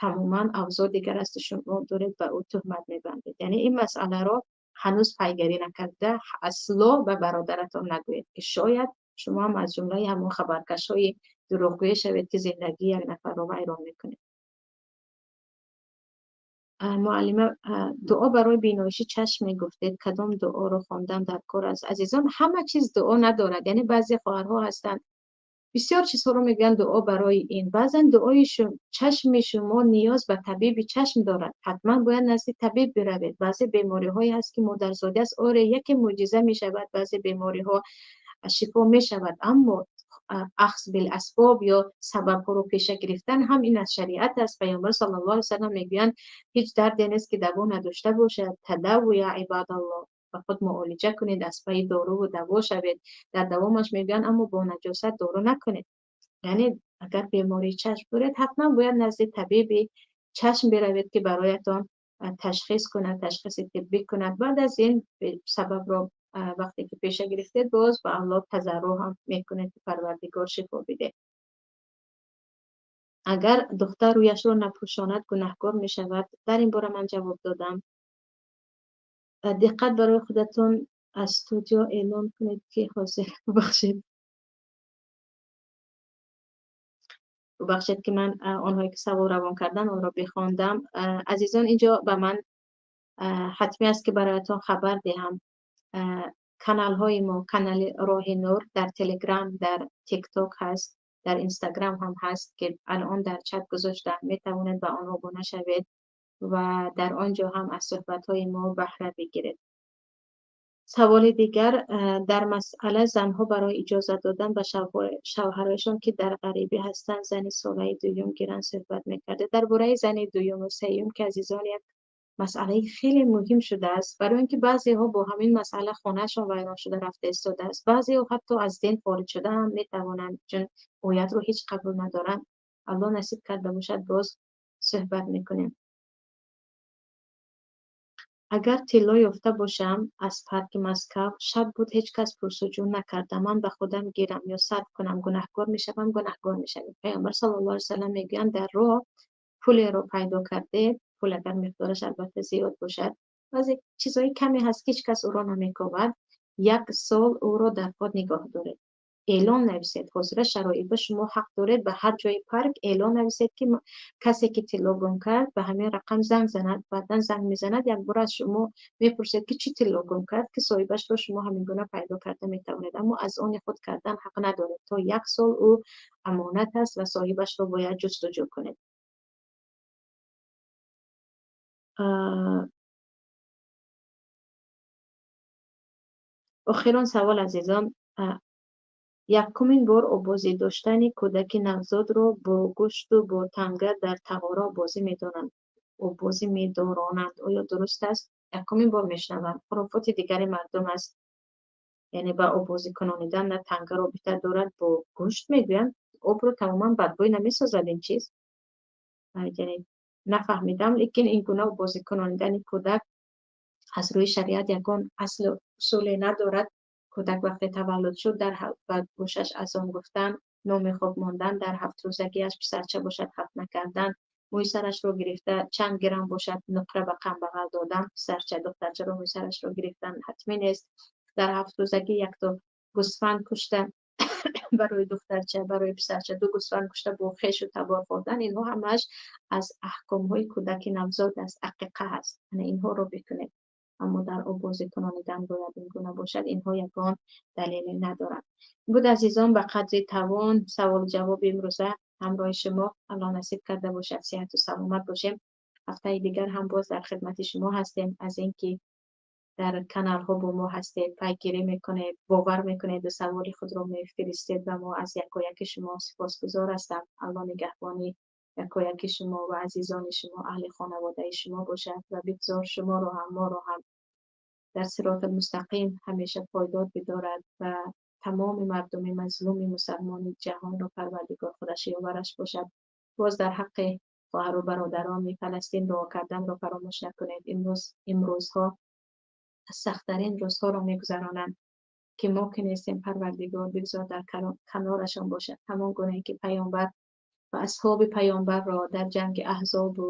тамоман авзоъ дигар аст, шумо доред ба ӯ туҳмат мебандед. Яъне ин масъаларо ҳанӯз пайгарӣ накарда асло ба бародаратон нагӯед, ки шояд шумо ҳам аз ҷумлаи ҳамон хабаркашҳои дурӯғгӯе шавед, ки зиндагии як нафарро вайрон мекунед. Муаллима, дуо барои биноиши чашм мегуфтед, кадом дуоро хондан дар кор аст? Азизон, ҳама чиз дуо надорад. Яъне баъзе хоҳарҳо ҳастанд, бисёр чизҳоро мегӯянд дуо барои ин. Баъзан дуои чашми шумо ниёз ба табиби чашм дорад, ҳатман бояд назди табиб биравед. Баъзе бемориҳое ҳаст, ки модарзодӣ аст, оре, яке мӯъҷиза мешавад, баъзе бемориҳо шифо мешавад, аммо ахз биласбоб ё сабабҳоро пеша гирифтан ҳам ин аз шариат аст. Паёмбар саллаллоҳу алайҳи васаллам мегӯянд, ҳеҷ дарде нест, ки даво надошта бошад. Тадавву я ибадаллоҳ, ба худ муолиҷа кунед, аз пайи доруву даво шавед. Дар давомаш мегӯянд, аммо бо наҷосат дору накунед. Яъне агар бемории чашм доред, ҳатман бояд назди табиби чашм биравед, ки бароятон ташхис кунад, ташхиси тиббӣ кунад. Баъд аз ин сабабро вақте ки пеша гирифтед, боз ба Аллоҳ тазарруъ ҳам мекунед, ки Парвардигор шифо бидеҳ. Агар духтар рӯяшро напӯшонад, гунаҳкор мешавад. Дар ин бора ман ҷавоб додам. Диққат барои худатон аз студио эълон кунед, ки ҳозир бубахшед, ки ман онҳое ки савол равон кардан, онро бихондам. Азизон, инҷо ба ман ҳатмӣ аст, ки бароятон хабар диҳам. Каналҳои мо, канали Роҳи Нур дар Телеграм, дар ТикТок ҳаст, дар Инстаграм ҳам ҳаст, ки алон дар чат гузоштам, метавонед ба он обуна шавед ва дар он ҷо ҳам аз суҳбатҳои мо баҳра бигиред. Саволи дигар дар масъала занҳо барои иҷозат додан ба шавҳарашон, ки дар ғарибӣ ҳастанд, зани солаи дуюм гиранд, суҳбат мекарда. Дар бораи зани дуюму сеюм, ки азизон, як масъалаи хеле муҳим шудааст, барои инки баъзеҳо бо ҳамин масъала хонаашон вайрон шуда рафта истодааст, баъзеҳо ҳатто аз дин хориҷ шуда ҳам метавонанд, чун оятро ҳеҷ қабул надоранд. Аллоҳ насиб карда бошад, боз суҳбат мекунем. Агар тилло ёфта бошам аз парки Москав, шаб буд, ҳеҷ кас пурсуҷӯ накарда, ман ба худам гирам ё сарф кунам, гунаҳкор мешавам? Гунаҳкор мешавем. Паёмбар саллаллоҳу алайҳи васаллам мегӯянд, дар роҳ пулеро пайдо кардед, пул агар миқдораш албатта зиёд бошад, баъзе чизҳои каме ҳаст, ки ҳеҷ кас ӯро намекобад, як сол ӯро дар худ нигоҳ доред. Эълон нависед. Ҳозира шароит ба шумо ҳақ доред, ба ҳар ҷои парк эълон нависед, ки касе ки тилло гум кард, ба ҳамин рақам занг занад. Баъдан занг мезанад, якбора аз шумо мепурсед, ки чӣ тилло гум кард, ки соҳибашро шумо ҳамин гуна пайдо карда метавонед. Аммо аз они худ кардан ҳақ надоред. То як сол ӯ амонат аст ва соҳибашро бояд ҷустуҷӯ кунед. Охирон савол, азизон, якумин бор обозӣ доштани кӯдаки навзодро бо гӯшту бо танга дар тағора обозӣ медонанд, обозӣ медоронанд, оё дуруст аст? Якумин бор мешунавам. Хурофоти дигари мардум аст. Яъне ба обозӣ кунонидан на танга робита дорад бо гӯшт, мегӯянд, обро тамоман бадбӯй намесозад ин чиз. Яъне нафаҳмидам, лекин ин гуна обозӣ кунонидани кӯдак аз рӯи шариат ягон аслу усуле надорад. Кӯдак вақте таваллуд шуд, дар ба гӯшаш азон гуфтан, номи хоб мондан, дар 7 рӯзагиаш писарча бошад, хатна кардан, мӯи сарашро гирифта, чанд грамм бошад, нуқра ба қамбағал додан, писарча, духтарчаро мӯи сарашро гирифтан ҳатмӣ нест. Дар 7 рӯзагӣ якто гӯсфанд кушта барои духтарча, барои писарча ду гӯсфанд кушта бо хешу табор хӯрдан, инҳо ҳамааш аз аҳкомҳои кӯдаки навзод аст, ақиқа ҳаст. Яъне инҳоро бикунед, аммо дар обозӣ кунонидан бояд ин гуна бошад, инҳо ягон далеле надоранд. Буд, азизон, ба қадри тавон саволу ҷавоби имрӯза ҳамроҳи шумо. Аллоҳ насиб карда бошад, сиҳату саломат бошем. Ҳафтаи дигар ҳам боз дар хидмати шумо ҳастем. Аз ин ки дар каналҳо бо мо ҳастед, пайгирӣ мекунед, бовар мекунед ва саволи худро мефиристед ва мо аз якояки шумо сипосгузор ҳастам. Аллоҳ нигаҳбони якояки шумо ва азизони шумо, аҳли хонаводаи шумо бошад ва бигзор шуморо ҳам, моро ҳам дар сироти мустақим ҳамеша пойдор бидорад ва Тамоми мардуми мазлуми мусалмони ҷаҳонро Парвардигор худаш ёвараш бошад. Боз дар ҳаққи хоҳару бародарони Фаластин дуо карданро фаромӯш накунед. Имрӯз имрӯзҳо аз сахттарин рӯзҳоро мегузаронанд, ки мо ки нестем. Парвардигор бигзор дар канорашон бошад, ҳамон гунае ки паёмбар ва асҳоби паёмбарро дар ҷанги Аҳзобу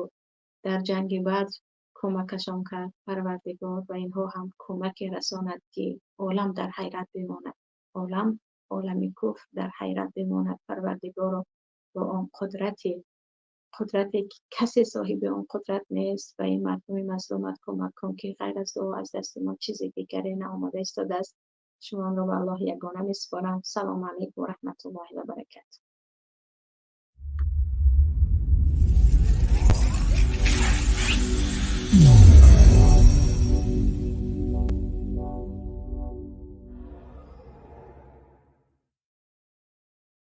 дар ҷанги Бадр кӯмакашон кард. Парвардигор ба инҳо ҳам кӯмаке расонад, ки олам дар ҳайрат бимонад, олам, олами куфр дар ҳайрат бимонад. Парвардигоро, бо он қудрате ки касе соҳиби он қудрат нест, ба ин мардуми мазлумат кӯмак кун, ки ғайр аз дуо аз дасти мо чизи дигаре наомада истодааст. Шуморо ба Аллоҳи ягона месупорам. Салому алайкум ва раҳматуллоҳи ва баракатуҳ.